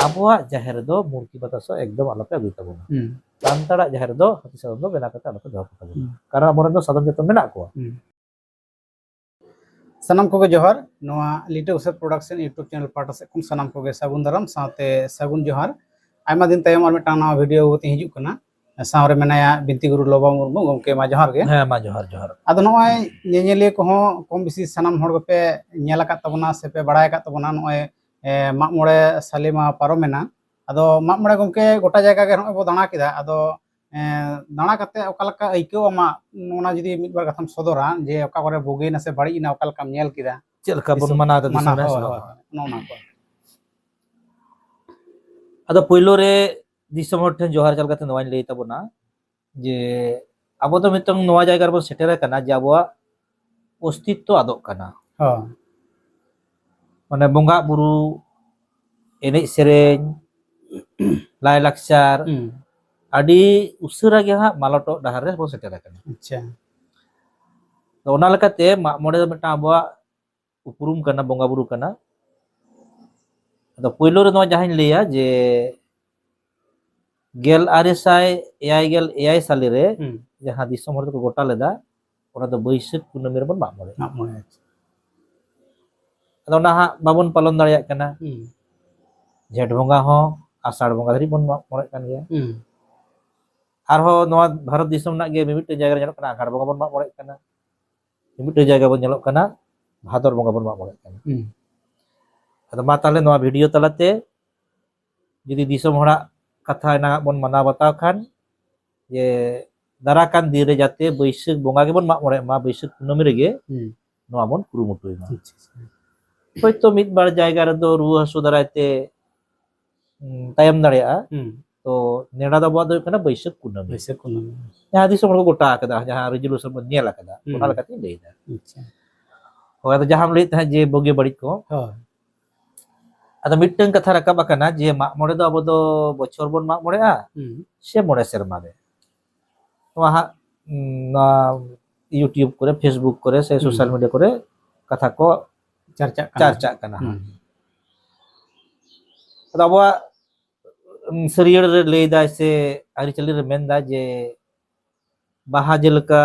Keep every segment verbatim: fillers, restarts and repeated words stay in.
ᱟᱵᱚᱣᱟᱜ ᱡᱟᱦᱮᱨ ᱨᱮᱫᱚ ᱢᱩᱨᱛᱤ ᱵᱟᱛᱟᱥ ᱦᱚᱸ ᱮᱠᱫᱚᱢ ᱟᱞᱚᱯᱮ ᱟᱹᱜᱩᱭ ᱛᱟᱵᱚᱱᱟ᱾ ᱦᱩᱸ᱾ ᱥᱟᱱᱛᱟᱲᱟᱜ ᱡᱟᱦᱮᱨ ᱨᱮᱫᱚ ᱦᱟᱹᱛᱤ ᱥᱟᱫᱚᱢ ᱫᱚ ᱵᱮᱱᱟᱣ ᱠᱟᱛᱮ ᱟᱞᱚᱯᱮ ᱫᱚᱦᱚ ᱠᱚ ᱛᱟᱵᱚᱱᱟ᱾ ᱦᱩᱸ᱾ ᱠᱟᱨᱚᱱ ᱟᱵᱚᱨᱮᱱ ᱫᱚ ᱥᱟᱫᱚᱢ ᱪᱟᱛᱚᱢ ᱢᱮᱱᱟᱜ ᱠᱚᱣᱟ᱾ ᱦᱩᱸ᱾ ᱥᱟᱱᱟᱢ ᱠᱚᱜᱮ ᱡᱚᱦᱟᱨ᱾ ᱱᱚᱣᱟ ᱞᱤᱴᱟᱹ ᱩᱥᱟᱹᱫ ᱯᱨᱚᱰᱟᱠᱥᱚᱱ YouTube ᱪᱮᱱᱮᱞ ᱯᱟᱦᱴᱟ ᱥᱮᱫ ᱠᱷᱚᱱ ᱥᱟᱱᱟᱢ ᱠᱚᱜᱮ ᱥᱟᱹᱜᱩᱱ ᱫᱟᱨᱟᱢ ᱥᱟᱶᱛᱮ ᱥᱟᱹᱜᱩᱱ ᱡᱚᱦᱟᱨ᱾ ᱟᱭᱢᱟ ᱫᱤᱱ ᱛᱟᱭᱚᱢ ᱟᱨ ᱢᱤᱫᱴᱟᱝ ᱱᱟᱣᱟ ᱵᱷᱤᱰᱤᱭᱳ ᱟᱹᱜᱩ ᱠᱟᱛᱮ ᱦᱤᱡᱩᱜ ᱠᱟᱱᱟ᱾ ᱥᱟᱶᱨᱮ ᱢᱮᱱᱟᱭᱟ ᱵᱤᱱᱛᱤ ᱜᱩᱨᱩ ᱞᱚᱵᱟ ᱢᱩᱨᱢᱩ᱾ ᱜᱚᱢᱠᱮ, ᱢᱟ ᱡᱚᱦᱟᱨ ᱜᱮ᱾ ᱦᱮᱸ, ᱢᱟ ᱡᱚᱦᱟᱨ, ᱡᱚᱦᱟᱨ᱾ ᱟᱫᱚ ᱱᱚᱜᱼᱚᱭ ᱧᱮᱧᱮᱞᱤᱭᱟᱹ ᱠᱚᱦᱚᱸ ᱠᱚᱢ ᱵᱮᱥᱤ ᱥᱟᱱᱟᱢ ᱦᱚᱲ ᱜᱮᱯᱮ ᱧᱮᱞ ᱟᱠᱟᱫ ᱛᱟᱵᱚᱱᱟ ᱥᱮᱯᱮ ᱵᱟᱲᱟᱭ ᱟᱠᱟᱫ ᱛᱟᱵᱚᱱᱟ, ᱱᱚᱜᱼᱚᱭ, ᱮ, ᱢᱟᱜ ᱢᱚᱬᱮ ᱥᱟᱞᱮ ᱢᱟ ᱯᱟᱨᱚᱢᱮᱱᱟ᱾ ᱟᱫᱚ ᱢᱟᱜ ᱢᱚᱬᱮ, ᱜᱚᱢᱠᱮ, ᱜᱚᱴᱟ ᱡᱟᱭᱜᱟ ᱜᱮ ᱱᱚᱜᱼᱚᱭ ᱵᱚ ᱫᱟᱬᱟ ᱠᱮᱫᱟ᱾ ᱟᱫᱚ, ᱮ, ᱫᱟᱬᱟ ᱠᱟᱛᱮ ᱚᱠᱟ ᱞᱮᱠᱟ ᱟᱹᱭᱠᱟᱹᱣ ᱟᱢᱟᱜ, ᱚᱱᱟ ᱡᱩᱫᱤ ᱢᱤᱫ ᱵᱟᱨ ᱠᱟᱛᱷᱟᱢ ᱥᱚᱫᱚᱨᱟ, ᱡᱮ ᱚᱠᱟ ᱠᱚᱨᱮ ᱵᱩᱜᱤᱭᱮᱱᱟ ᱥᱮ ᱵᱟᱹᱲᱤᱡ ᱮᱱᱟ, ᱚᱠᱟ ᱞᱮᱠᱟᱢ ᱧᱮᱞ ᱠᱮᱫᱟ? ᱪᱮᱫ ᱞᱮᱠᱟ ᱵᱚᱱ ᱫᱤᱥᱚᱢ ᱢᱟᱱᱟᱣ ᱮᱫᱟ ᱫᱤᱥᱚᱢ ᱢᱟᱱᱟᱣ, ᱨᱮ, ᱦᱮᱸ ᱥᱮ ᱦᱳᱭ, ᱵᱟᱝ? ᱦᱳᱭ, ᱦᱳᱭ, ᱱᱚᱜᱼᱚ ᱱᱚᱣᱟ ᱠᱚ᱾ ᱟᱫᱚ ᱯᱳᱭᱞᱳ ᱨᱮ ᱫᱤᱥᱚᱢ ᱦᱚᱲ ᱴᱷᱮᱱ ᱡᱚᱦᱟᱨ ᱪᱟᱞ ᱠᱟᱛᱮ ᱱᱚᱣᱟᱧ ᱞᱟᱹᱭ ᱛᱟᱵᱚᱱᱟ ᱡᱮ ᱟᱵᱚ ᱫᱚ ᱢᱤᱫᱴᱟᱝ ᱱᱚᱣᱟ ᱡᱟᱭᱜᱟ ᱨᱮᱵᱚᱱ ᱥᱮᱴᱮᱨ ᱟᱠᱟᱱᱟ ᱡᱮ ᱟᱵᱚᱣᱟᱜ ᱚᱥᱛᱤᱛᱛᱚ ᱟᱫᱚᱜ ᱠᱟᱱᱟ᱾ ᱦᱳᱭ᱾ ᱢᱟᱱᱮ ᱵᱚᱸᱜᱟ ᱵᱩᱨᱩ, ᱮᱱᱮᱡ ᱥᱮᱨᱮᱧ, ᱞᱟᱭᱞᱟᱠᱪᱟᱨ ᱦᱩᱸ᱾ ᱟᱹᱰᱤ ᱩᱥᱟᱹᱨᱟ ᱜᱮ ᱦᱟᱸᱜ ᱢᱟᱞᱚᱴᱚᱜ ᱰᱟᱦᱟᱨ ᱨᱮ ᱵᱚᱱ ᱥᱮᱴᱮᱨ ᱟᱠᱟᱱᱟ᱾ ᱟᱪᱪᱷᱟ᱾ ᱛᱚ ᱚᱱᱟ ᱞᱮᱠᱟᱛᱮ ᱢᱟᱜ ᱢᱚᱬᱮ ᱫᱚ ᱢᱤᱫᱴᱟᱝ ᱟᱵᱚᱣᱟᱜ ᱩᱯᱨᱩᱢ ᱠᱟᱱᱟ, ᱵᱚᱸᱜᱟ ᱵᱩᱨᱩ ᱠᱟᱱᱟ᱾ ᱟᱫᱚ ᱯᱳᱭᱞᱳ ᱨᱮ ᱱᱚᱣᱟ ᱡᱟᱦᱟᱸᱧ ᱞᱟᱹᱭᱟ ᱡᱮ ᱜᱮᱞ ᱟᱨᱮ ᱥᱟᱭ ᱮᱭᱟᱭ ᱜᱮᱞ ᱮᱭᱟᱭ ᱥᱟᱞᱮ ᱨᱮ ᱦᱩᱸ᱾ ᱡᱟᱦᱟᱸ ᱫᱤᱥᱚᱢ ᱦᱚᱲ ᱫᱚᱠᱚ ᱜᱚᱴᱟ ᱞᱮᱫᱟ, ᱚᱱᱟ ᱫᱚ ᱵᱟᱹᱭᱥᱟᱹᱠᱷ ᱠᱩᱱᱟᱹᱢᱤ ᱨᱮᱵᱚᱱ ᱢᱟᱜ ᱢᱚᱬᱮᱜᱼᱟ᱾ ᱢᱟᱜ ᱢᱚᱬᱮ, ᱟᱪᱪᱷᱟ᱾ ᱟᱫᱚ ᱚᱱᱟ ᱦᱟᱸᱜ ᱵᱟᱵᱚᱱ ᱯᱟᱞᱚᱱ ᱫᱟᱲᱮᱭᱟᱜ ᱠᱟᱱᱟ᱾ ᱦᱩᱸ᱾ ᱡᱷᱮᱸᱴ ᱵᱚᱸᱜᱟ ᱦᱚᱸ ᱟᱥᱟᱲ ᱵᱚᱸᱜᱟ ᱫᱷᱟᱹᱨᱤᱡ ᱵᱚᱱ ᱢᱟᱜ ᱢᱚᱬᱮᱜ ᱠᱟᱱ ᱜᱮᱭᱟ᱾ ᱦᱩᱸ᱾ ᱟᱨᱦᱚᱸ ᱱᱚᱣᱟ ᱵᱷᱟᱨᱚᱛ ᱫᱤᱥᱚᱢ ᱨᱮᱱᱟᱜ ᱜᱮ ᱢᱤᱢᱤᱫᱴᱟᱝ ᱡᱟᱭᱜᱟ ᱨᱮ ᱧᱮᱞᱚᱜ ᱠᱟᱱᱟ ᱟᱸᱜᱷᱟᱲ ᱵᱚᱸᱜᱟ ᱵᱚᱱ ᱢᱟᱜ ᱢᱚᱬᱮᱜ ᱠᱟᱱᱟ, ᱢᱤᱢᱤᱫᱴᱟᱝ ᱡᱟᱭᱜᱟ ᱵᱚᱱ ᱧᱮᱞᱚᱜ ᱠᱟᱱᱟ ᱵᱷᱟᱫᱚᱨ ᱵᱚᱸᱜᱟ ᱵᱚᱱ ᱢᱟᱜ ᱢᱚᱬᱮᱜ ᱠᱟᱱᱟ᱾ ᱦᱩᱸ᱾ ᱟᱫᱚ ᱢᱟ ᱛᱟᱦᱚᱞᱮ ᱱᱚᱣᱟ ᱵᱷᱤᱰᱤᱭᱳ ᱛᱟᱞᱟᱛᱮ ᱡᱩᱫᱤ ᱫᱤᱥᱚᱢ ᱦᱚᱲᱟᱜ ᱠᱟᱛᱷᱟ ᱮᱱᱟᱝ ᱟᱜ ᱵᱚᱱ ᱢᱟᱱᱟᱣ ᱵᱟᱛᱟᱣ ᱠᱷᱟᱱ, ᱡᱮ ᱫᱟᱨᱟ ᱠᱟᱱ ᱫᱤᱱ ᱨᱮ ᱡᱟᱛᱮ ᱵᱟᱹᱭᱥᱟᱹᱠᱷ ᱵᱚᱸᱜᱟ ᱜᱮᱵᱚᱱ ᱢᱟᱜ ᱢᱚᱬᱮᱜ ᱢᱟ, ᱵᱟᱹᱭᱥᱟᱹᱠᱷ ᱠᱩᱱᱟᱹᱢᱤ ᱨᱮᱜᱮ ᱦᱩᱸ᱾ ᱱᱚᱣᱟ ᱵᱚᱱ ᱠᱩᱨᱩᱢᱩᱴᱩᱭ ᱢᱟ᱾ ᱟᱪᱪᱷᱟ, ᱟᱪᱪᱷᱟ᱾ ᱦᱳᱭᱛᱳ ᱢᱤᱫ ᱵᱟᱨ ᱡᱟᱭᱜᱟ ᱨᱮᱫᱚ ᱨᱩᱣᱟᱹ ᱦᱟᱹᱥᱩ ᱫᱟᱨᱟᱭ ᱛᱮ, ᱩᱸ, ᱛᱟᱭᱚᱢ ᱫᱟᱲᱮᱭᱟᱜᱼᱟ᱾ ᱦᱩᱸ᱾ ᱛᱚ ᱱᱮᱰᱟ ᱫᱚ ᱟᱵᱚᱣᱟᱜ ᱫᱚ ᱦᱩᱭᱩᱜ ᱠᱟᱱᱟ ᱵᱟᱹᱭᱥᱟᱹᱠᱷ ᱠᱩᱱᱟᱹᱢᱤ᱾ ᱵᱟᱹᱭᱥᱟᱹᱠᱷ ᱠᱩᱱᱟᱹᱢᱤ᱾ ᱡᱟᱦᱟᱸ ᱫᱤᱥᱚᱢ ᱦᱚᱲ ᱠᱚ ᱜᱚᱴᱟ ᱟᱠᱟᱫᱟ, ᱡᱟᱦᱟᱸ ᱨᱮᱡᱩᱞᱩᱥᱚᱱ ᱵᱚᱱ ᱧᱮᱞ ᱟᱠᱟᱫᱟ, ᱦᱩᱸ᱾ ᱚᱱᱟ ᱞᱮᱠᱟᱛᱤᱧ ᱞᱟᱹᱭᱫᱟ᱾ ᱟᱪᱪᱷᱟ᱾ ᱦᱳᱭ, ᱟᱫᱚ ᱡᱟᱦᱟᱸᱢ ᱞᱟᱹᱭᱮᱫ ᱛᱟᱦᱮᱸᱫ ᱡᱮ ᱵᱩᱜᱤ ᱵᱟᱹᱲᱤᱡ ᱠᱚ, ᱦᱳᱭ᱾ ᱟᱫᱚ ᱢᱤᱫᱴᱟᱝ ᱠᱟᱛᱷᱟ ᱨᱟᱠᱟᱵ ᱟᱠᱟᱱᱟ ᱡᱮ ᱢᱟᱜ ᱢᱚᱬᱮ ᱫᱚ ᱟᱵᱚ ᱫᱚ ᱵᱚᱪᱷᱚᱨ ᱵᱚᱱ ᱢᱟᱜ ᱢᱚᱬᱮᱜᱼᱟ ᱦᱩᱸ᱾ ᱥᱮ ᱢᱚᱬᱮ ᱥᱮᱨᱢᱟ ᱨᱮ? ᱱᱚᱣᱟ ᱦᱟᱸᱜ, ᱩᱸ, ᱱᱚᱣᱟ YouTube ᱠᱚᱨᱮ, Facebook ᱠᱚᱨᱮ ᱥᱮ ᱦᱩᱸ᱾ ᱥᱳᱥᱟᱞ ᱢᱤᱰᱤᱭᱟ ᱠᱚᱨᱮ ᱠᱟᱛᱷᱟ ᱠᱚ ᱪᱟᱨᱪᱟᱜ ᱠᱟᱱᱟ᱾ ᱪᱟᱨᱪᱟᱜ ᱠᱟᱱᱟ ᱦᱟᱸᱜ᱾ ᱦᱩᱸ᱾ ᱟᱫᱚ ᱟᱵᱚᱣᱟᱜ, ᱩᱢ, ᱥᱟᱹᱨᱭᱟᱹᱲ ᱨᱮ ᱞᱟᱹᱭ ᱫᱟᱭ ᱥᱮ ᱟᱹᱨᱤᱪᱟᱹᱞᱤ ᱨᱮ ᱢᱮᱱ ᱫᱟᱭ ᱡᱮ ᱵᱟᱦᱟ ᱡᱮᱞᱮᱠᱟ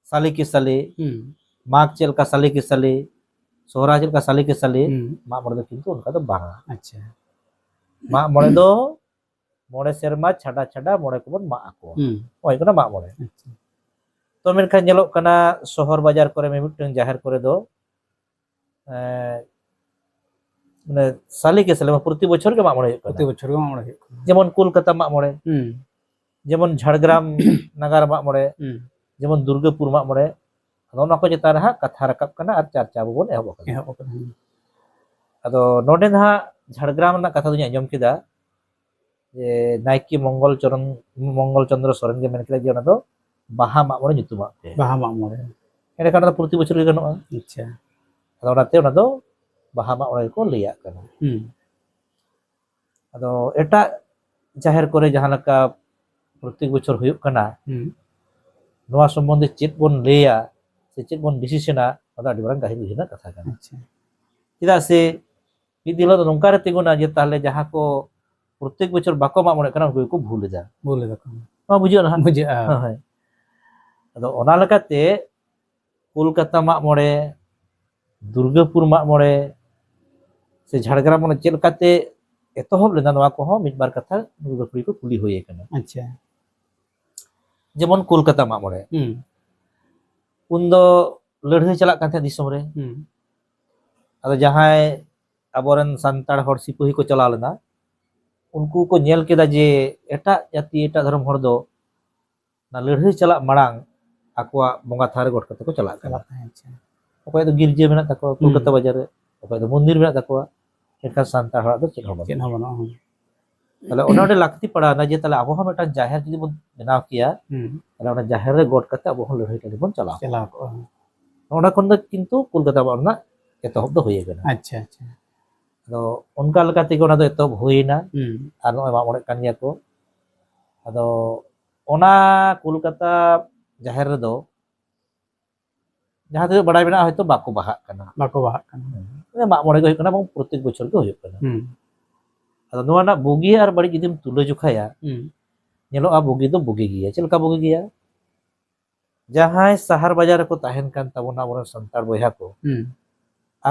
ᱥᱟᱞᱮ ᱠᱮ ᱥᱟᱞᱮ, ᱦᱩᱸ᱾ ᱢᱟᱜᱽ ᱪᱮᱫ ᱞᱮᱠᱟ ᱥᱟᱞᱮ ᱠᱮ ᱥᱟᱞᱮ, ᱥᱚᱦᱨᱟᱭ ᱪᱮᱫ ᱞᱮᱠᱟ ᱥᱟᱞᱮ ᱠᱮ ᱥᱟᱞᱮ, ᱦᱩᱸ᱾ ᱢᱟᱜ ᱢᱚᱬᱮ ᱫᱚ ᱠᱤᱱᱛᱩ ᱚᱱᱠᱟ ᱫᱚ ᱵᱟᱝᱟ᱾ ᱟᱪᱪᱷᱟ᱾ ᱢᱟᱜ ᱢᱚᱬᱮ ᱫᱚ ᱢᱚᱬᱮ ᱥᱮᱨᱢᱟ ᱪᱷᱟᱰᱟ ᱪᱷᱟᱰᱟ ᱢᱚᱬᱮ ᱠᱚᱵᱚᱱ ᱢᱟᱜ ᱟᱠᱚᱣᱟ᱾ ᱦᱩᱸ᱾ ᱱᱚᱜᱼᱚᱭ ᱠᱟᱱᱟ ᱢᱟᱜ ᱢᱚᱬᱮ᱾ ᱟᱪᱪᱷᱟ᱾ ᱛᱚ ᱢᱮᱱᱠᱷᱟᱱ ᱧᱮᱞᱚᱜ ᱠᱟᱱᱟ ᱥᱚᱦᱚᱨ ᱵᱟᱡᱟᱨ ᱠᱚᱨᱮ ᱢᱤᱢᱤᱫᱴᱟᱝ ᱡᱟᱦᱮᱨ ᱠᱚᱨᱮ ᱫᱚ, ᱮᱸ, ᱢᱟᱱᱮ ᱥᱟᱞᱮ ᱠᱮ ᱥᱟᱞᱮ, ᱯᱨᱚᱛᱤ ᱵᱚᱪᱷᱚᱨ ᱜᱮ ᱢᱟᱜ ᱢᱚᱬᱮ ᱦᱩᱭᱩᱜ ᱠᱟᱱᱟ᱾ ᱯᱨᱚᱛᱤ ᱵᱚᱪᱷᱚᱨ ᱜᱮ ᱢᱟᱜ ᱢᱚᱬᱮ ᱦᱩᱭᱩᱜ ᱠᱟᱱᱟ᱾ ᱡᱮᱢᱚᱱ ᱠᱳᱞᱠᱟᱛᱟ ᱢᱟᱜ ᱢᱚᱬᱮ, ᱦᱩᱸ᱾ ᱡᱮᱢᱚᱱ ᱡᱷᱟᱲᱜᱨᱟᱢ ᱱᱟᱜᱟᱨ ᱢᱟᱜ ᱢᱚᱬᱮ, ᱦᱩᱸ᱾ ᱡᱮᱢᱚᱱ ᱫᱩᱨᱜᱟᱹᱯᱩᱨ ᱢᱟᱜ ᱢᱚᱬᱮ, ᱟᱫᱚ ᱚᱱᱟ ᱠᱚ ᱪᱮᱛᱟᱱ ᱨᱮ ᱦᱟᱸᱜ ᱠᱟᱛᱷᱟ ᱨᱟᱠᱟᱵ ᱠᱟᱱᱟ ᱟᱨ ᱪᱟᱨᱪᱟ ᱟᱵᱚ ᱵᱚᱱ ᱮᱦᱚᱵ ᱟᱠᱟᱫᱟ᱾ ᱮᱦᱚᱵ ᱟᱠᱟᱱᱟ, ᱦᱩᱸ᱾ ᱟᱫᱚ ᱱᱚᱰᱮ ᱱᱟᱦᱟᱜ ᱡᱷᱟᱲᱜᱨᱟᱢ ᱨᱮᱱᱟᱜ ᱠᱟᱛᱷᱟ ᱫᱚᱧ ᱟᱸᱡᱚᱢ ᱠᱮᱫᱟ ᱡᱮ ᱱᱟᱭᱠᱮ ᱢᱚᱝᱜᱚᱞ ᱪᱚᱨᱚᱱ, ᱢᱚᱝᱜᱚᱞ ᱪᱚᱸᱫᱽᱨᱚ ᱥᱚᱨᱮᱱ ᱜᱮ ᱢᱮᱱ ᱠᱮᱫᱟ ᱡᱮ ᱚᱱᱟ ᱫᱚ ᱵᱟᱦᱟ ᱢᱟᱜ ᱢᱚᱬᱮ ᱧᱩᱛᱩᱢᱟᱜ ᱯᱮ᱾ ᱵᱟᱦᱟ ᱢᱟᱜ ᱢᱚᱬᱮ᱾ ᱮᱸᱰᱮᱠᱷᱟᱱ ᱚᱱᱟ ᱫᱚ ᱯᱨᱚᱛᱤ ᱵᱚᱪᱷᱚᱨ ᱜᱮ ᱜᱟᱱᱚᱜᱼᱟ᱾ ᱟᱪᱪᱷᱟ᱾ ᱟᱫᱚ ᱚᱱᱟᱛᱮ ᱚᱱᱟ ᱫᱚ ᱵᱟᱦᱟ ᱢᱟᱜ ᱢᱚᱬᱮ ᱜᱮᱠᱚ ᱞᱟᱹᱭᱟᱜ ᱠᱟᱱᱟ᱾ ᱦᱩᱸ᱾ ᱟᱫᱚ ᱮᱴᱟᱜ ᱡᱟᱦᱮᱨ ᱠᱚᱨᱮ ᱡᱟᱦᱟᱸ ᱞᱮᱠᱟ ᱯᱨᱚᱛᱮᱠ ᱵᱚᱪᱷᱚᱨ ᱦᱩᱭᱩᱜ ᱠᱟᱱᱟ, ᱦᱩᱸ᱾ ᱱᱚᱣᱟ ᱥᱚᱢᱵᱚᱱᱫᱷᱮ ᱪᱮᱫ ᱵᱚᱱ ᱞᱟᱹᱭᱟ ᱥᱮ ᱪᱮᱫ ᱵᱚᱱ ᱰᱤᱥᱤᱥᱚᱱᱟ, ᱚᱱᱟ ᱫᱚ ᱟᱹᱰᱤ ᱢᱟᱨᱟᱝ ᱜᱟᱹᱦᱤᱨ ᱩᱭᱦᱟᱹᱨ ᱨᱮᱱᱟᱜ ᱠᱟᱛᱷᱟ ᱠᱟᱱᱟ᱾ ᱟᱪᱪᱷᱟ᱾ ᱪᱮᱫᱟᱜ ᱥᱮ ᱢᱤᱫ ᱫᱤᱱ ᱦᱤᱞᱳᱜ ᱫᱚ ᱱᱚᱝᱠᱟ ᱨᱮ ᱛᱤᱸᱜᱩᱱᱟ ᱡᱮ ᱛᱟᱦᱞᱮ ᱡᱟᱦᱟᱸ ᱠᱚ ᱯᱨᱚᱛᱮᱠ ᱵᱚᱪᱷᱚᱨ ᱵᱟᱠᱚ ᱢᱟᱜ ᱢᱚᱬᱮᱜ ᱠᱟᱱᱟ, ᱩᱱᱠᱩ ᱜᱮᱠᱚ ᱵᱷᱩᱞ ᱮᱫᱟ᱾ ᱵᱷᱩᱞ ᱮᱫᱟ ᱠᱚ᱾ ᱱᱚᱣᱟ ᱵᱩᱡᱷᱟᱹᱜᱼᱟ ᱱᱟᱦᱟᱜ᱾ ᱵᱩᱡᱷᱟᱹᱜᱼᱟ᱾ ᱦᱳᱭ, ᱦᱳᱭ᱾ ᱟᱫᱚ ᱚᱱᱟ ᱞᱮᱠᱟᱛᱮ ᱠᱳᱞᱠᱟᱛᱟ ᱢᱟᱜ ᱢᱚᱬᱮ, ᱫᱩᱨᱜᱟᱹᱯᱩᱨ ᱢᱟᱜ ᱢᱚᱬᱮ, ᱥᱮ ᱡᱷᱟᱲᱜᱨᱟᱢ ᱢᱟᱜ ᱢᱚᱬᱮ ᱪᱮᱫ ᱞᱮᱠᱟᱛᱮ ᱮᱛᱚᱦᱚᱵ ᱞᱮᱱᱟ, ᱱᱚᱣᱟ ᱠᱚᱦᱚᱸ ᱢᱤᱫ ᱵᱟᱨ ᱠᱟᱛᱷᱟ ᱱᱩᱠᱩ ᱜᱟᱹᱠᱷᱩᱲᱤ ᱠᱚ ᱠᱩᱞᱤ ᱦᱩᱭ ᱟᱠᱟᱱᱟ᱾ ᱟᱪᱪᱷᱟ᱾ ᱡᱮᱢᱚᱱ ᱠᱳᱞᱠᱟᱛᱟ ᱢᱟᱜ ᱢᱚᱬᱮ, ᱦᱩᱸ᱾ ᱩᱱᱫᱚ ᱞᱟᱹᱲᱦᱟᱹᱭ ᱪᱟᱞᱟᱜ ᱠᱟᱱ ᱛᱟᱦᱮᱸᱫ ᱫᱤᱥᱚᱢ ᱨᱮ᱾ ᱦᱩᱸ᱾ ᱟᱫᱚ ᱡᱟᱦᱟᱸᱭ ᱟᱵᱚᱨᱮᱱ ᱥᱟᱱᱛᱟᱲ ᱦᱚᱲ ᱥᱤᱯᱟᱹᱦᱤ ᱠᱚ ᱪᱟᱞᱟᱣ ᱞᱮᱱᱟ, ᱩᱱᱠᱩ ᱠᱚ ᱧᱮᱞ ᱠᱮᱫᱟ ᱡᱮ ᱮᱴᱟᱜ ᱡᱟᱹᱛᱤ, ᱮᱴᱟᱜ ᱫᱷᱚᱨᱚᱢ ᱦᱚᱲ ᱫᱚ ᱚᱱᱟ ᱞᱟᱹᱲᱦᱟᱹᱭ ᱪᱟᱞᱟᱜ ᱢᱟᱲᱟᱝ ᱟᱠᱚᱣᱟᱜ ᱵᱚᱸᱜᱟ ᱛᱷᱟᱱ ᱨᱮ ᱜᱚᱰ ᱠᱟᱛᱮ ᱠᱚ ᱪᱟᱞᱟᱜ ᱠᱟᱱᱟ᱾ ᱪᱟᱞᱟᱜ ᱠᱟᱱᱟ, ᱟᱪᱪᱷᱟ᱾ ᱚᱠᱚᱭᱟᱜ ᱫᱚ ᱜᱤᱨᱡᱟᱹ ᱢᱮᱱᱟᱜ ᱛᱟᱠᱚᱣᱟ, ᱦᱩᱸ᱾ ᱠᱳᱞᱠᱟᱛᱟ ᱵᱟᱡᱟᱨ ᱨᱮ, ᱚᱠᱚᱭᱟᱜ ᱫᱚ ᱢᱚᱱᱫᱤᱨ ᱢᱮᱱᱟᱜ ᱛᱟᱠᱚᱣᱟ, ᱢᱮᱱᱠᱷᱟᱱ ᱥᱟᱱᱛᱟᱲ ᱦᱚᱲᱟᱜ ᱫᱚ ᱪᱮᱫ ᱦᱚᱸ ᱵᱟᱹᱱᱩᱜᱼᱟ᱾ ᱪᱮᱫ ᱦᱚᱸ ᱵᱟᱹᱱᱩᱜᱼᱟ, ᱦᱩᱸ᱾ ᱛᱟᱦᱞᱮ ᱚᱱᱟ ᱟᱹᱰᱤ ᱞᱟᱹᱠᱛᱤ ᱯᱟᱲᱟᱣᱱᱟ ᱡᱮ ᱛᱟᱦᱞᱮ ᱟᱵᱚ ᱦᱚᱸ ᱢᱤᱫᱴᱟᱝ ᱡᱟᱦᱮᱨ ᱡᱩᱫᱤ ᱵᱚᱱ ᱵᱮᱱᱟᱣ ᱠᱮᱭᱟ, ᱦᱩᱸ᱾ ᱛᱟᱦᱞᱮ ᱚᱱᱟ ᱡᱟᱦᱮᱨ ᱨᱮ ᱜᱚᱰ ᱠᱟᱛᱮ ᱟᱵᱚ ᱦᱚᱸ ᱞᱟᱹᱲᱦᱟᱹᱭ ᱴᱟᱺᱰᱤ ᱵᱚᱱ ᱪᱟᱞᱟᱣ ᱪᱟᱞᱟᱣ ᱠᱚᱜᱼᱟ᱾ ᱠᱚᱜᱼᱟ᱾ ᱚᱸᱰᱮ ᱠᱷᱚᱱ ᱫᱚ ᱠᱤᱱᱛᱩ ᱠᱳᱞᱠᱟᱛᱟ ᱢᱟᱜ ᱨᱮᱱᱟᱜ ᱮᱛᱚᱦᱚᱵ ᱫᱚ ᱦᱩᱭ ᱟᱠᱟᱱᱟ᱾ ᱟᱪᱪᱷᱟ, ᱟᱪᱪᱷᱟ᱾ ᱟᱫᱚ ᱚᱱᱠᱟ ᱞᱮᱠᱟ ᱛᱮᱜᱮ ᱚᱱᱟ ᱫᱚ ᱮᱛᱚᱦᱚᱵ ᱦᱩᱭ ᱮᱱᱟ᱾ ᱦᱩᱸ᱾ ᱟᱨ ᱱᱚᱜᱼᱚᱭ ᱢᱟᱜ ᱢᱚᱬᱮᱜ ᱠᱟᱱ ᱜᱮᱭᱟ ᱠᱚ᱾ ᱟᱫᱚ ᱚᱱᱟ ᱠᱳᱞᱠᱟᱛᱟ ᱡᱟᱦᱮᱨ ᱨᱮᱫᱚ ᱡᱟᱦᱟᱸ ᱛᱤᱱᱟᱹᱜ ᱵᱟᱲᱟᱭ ᱢᱮᱱᱟᱜᱼᱟ, ᱦᱚᱭᱛᱳ ᱵᱟᱠᱚ ᱵᱟᱦᱟᱜ ᱠᱟᱱᱟ᱾ ᱵᱟᱠᱚ ᱵᱟᱦᱟᱜ ᱠᱟᱱᱟ᱾ ᱦᱮᱸ᱾ ᱢᱟᱜ ᱢᱚᱬᱮ ᱜᱮ ᱦᱩᱭᱩᱜ ᱠᱟᱱᱟ ᱮᱵᱚᱝ ᱯᱨᱚᱛᱮᱠ ᱵᱚᱪᱷᱚᱨ ᱜᱮ ᱦᱩᱭᱩᱜ ᱠᱟᱱᱟ᱾ ᱦᱩᱸ᱾ ᱟᱫᱚ ᱱᱚᱣᱟ ᱨᱮᱱᱟᱜ ᱵᱩᱜᱤ ᱟᱨ ᱵᱟᱹᱲᱤᱡ ᱡᱩᱫᱤᱢ ᱛᱩᱞᱟᱹ ᱡᱚᱠᱷᱟᱭᱟ, ᱦᱩᱸ᱾ ᱧᱮᱞᱚᱜᱼᱟ ᱵᱩᱜᱤ ᱫᱚ ᱵᱩᱜᱤ ᱜᱮᱭᱟ᱾ ᱪᱮᱫ ᱞᱮᱠᱟ ᱵᱩᱜᱤ ᱜᱮᱭᱟ? ᱡᱟᱦᱟᱸᱭ ᱥᱟᱦᱟᱨ ᱵᱟᱡᱟᱨ ᱨᱮᱠᱚ ᱛᱟᱦᱮᱱ ᱠᱟᱱ ᱛᱟᱵᱚᱱᱟ ᱟᱵᱚᱨᱮᱱ ᱥᱟᱱᱛᱟᱲ ᱵᱚᱭᱦᱟ ᱠᱚ, ᱦᱩᱸ᱾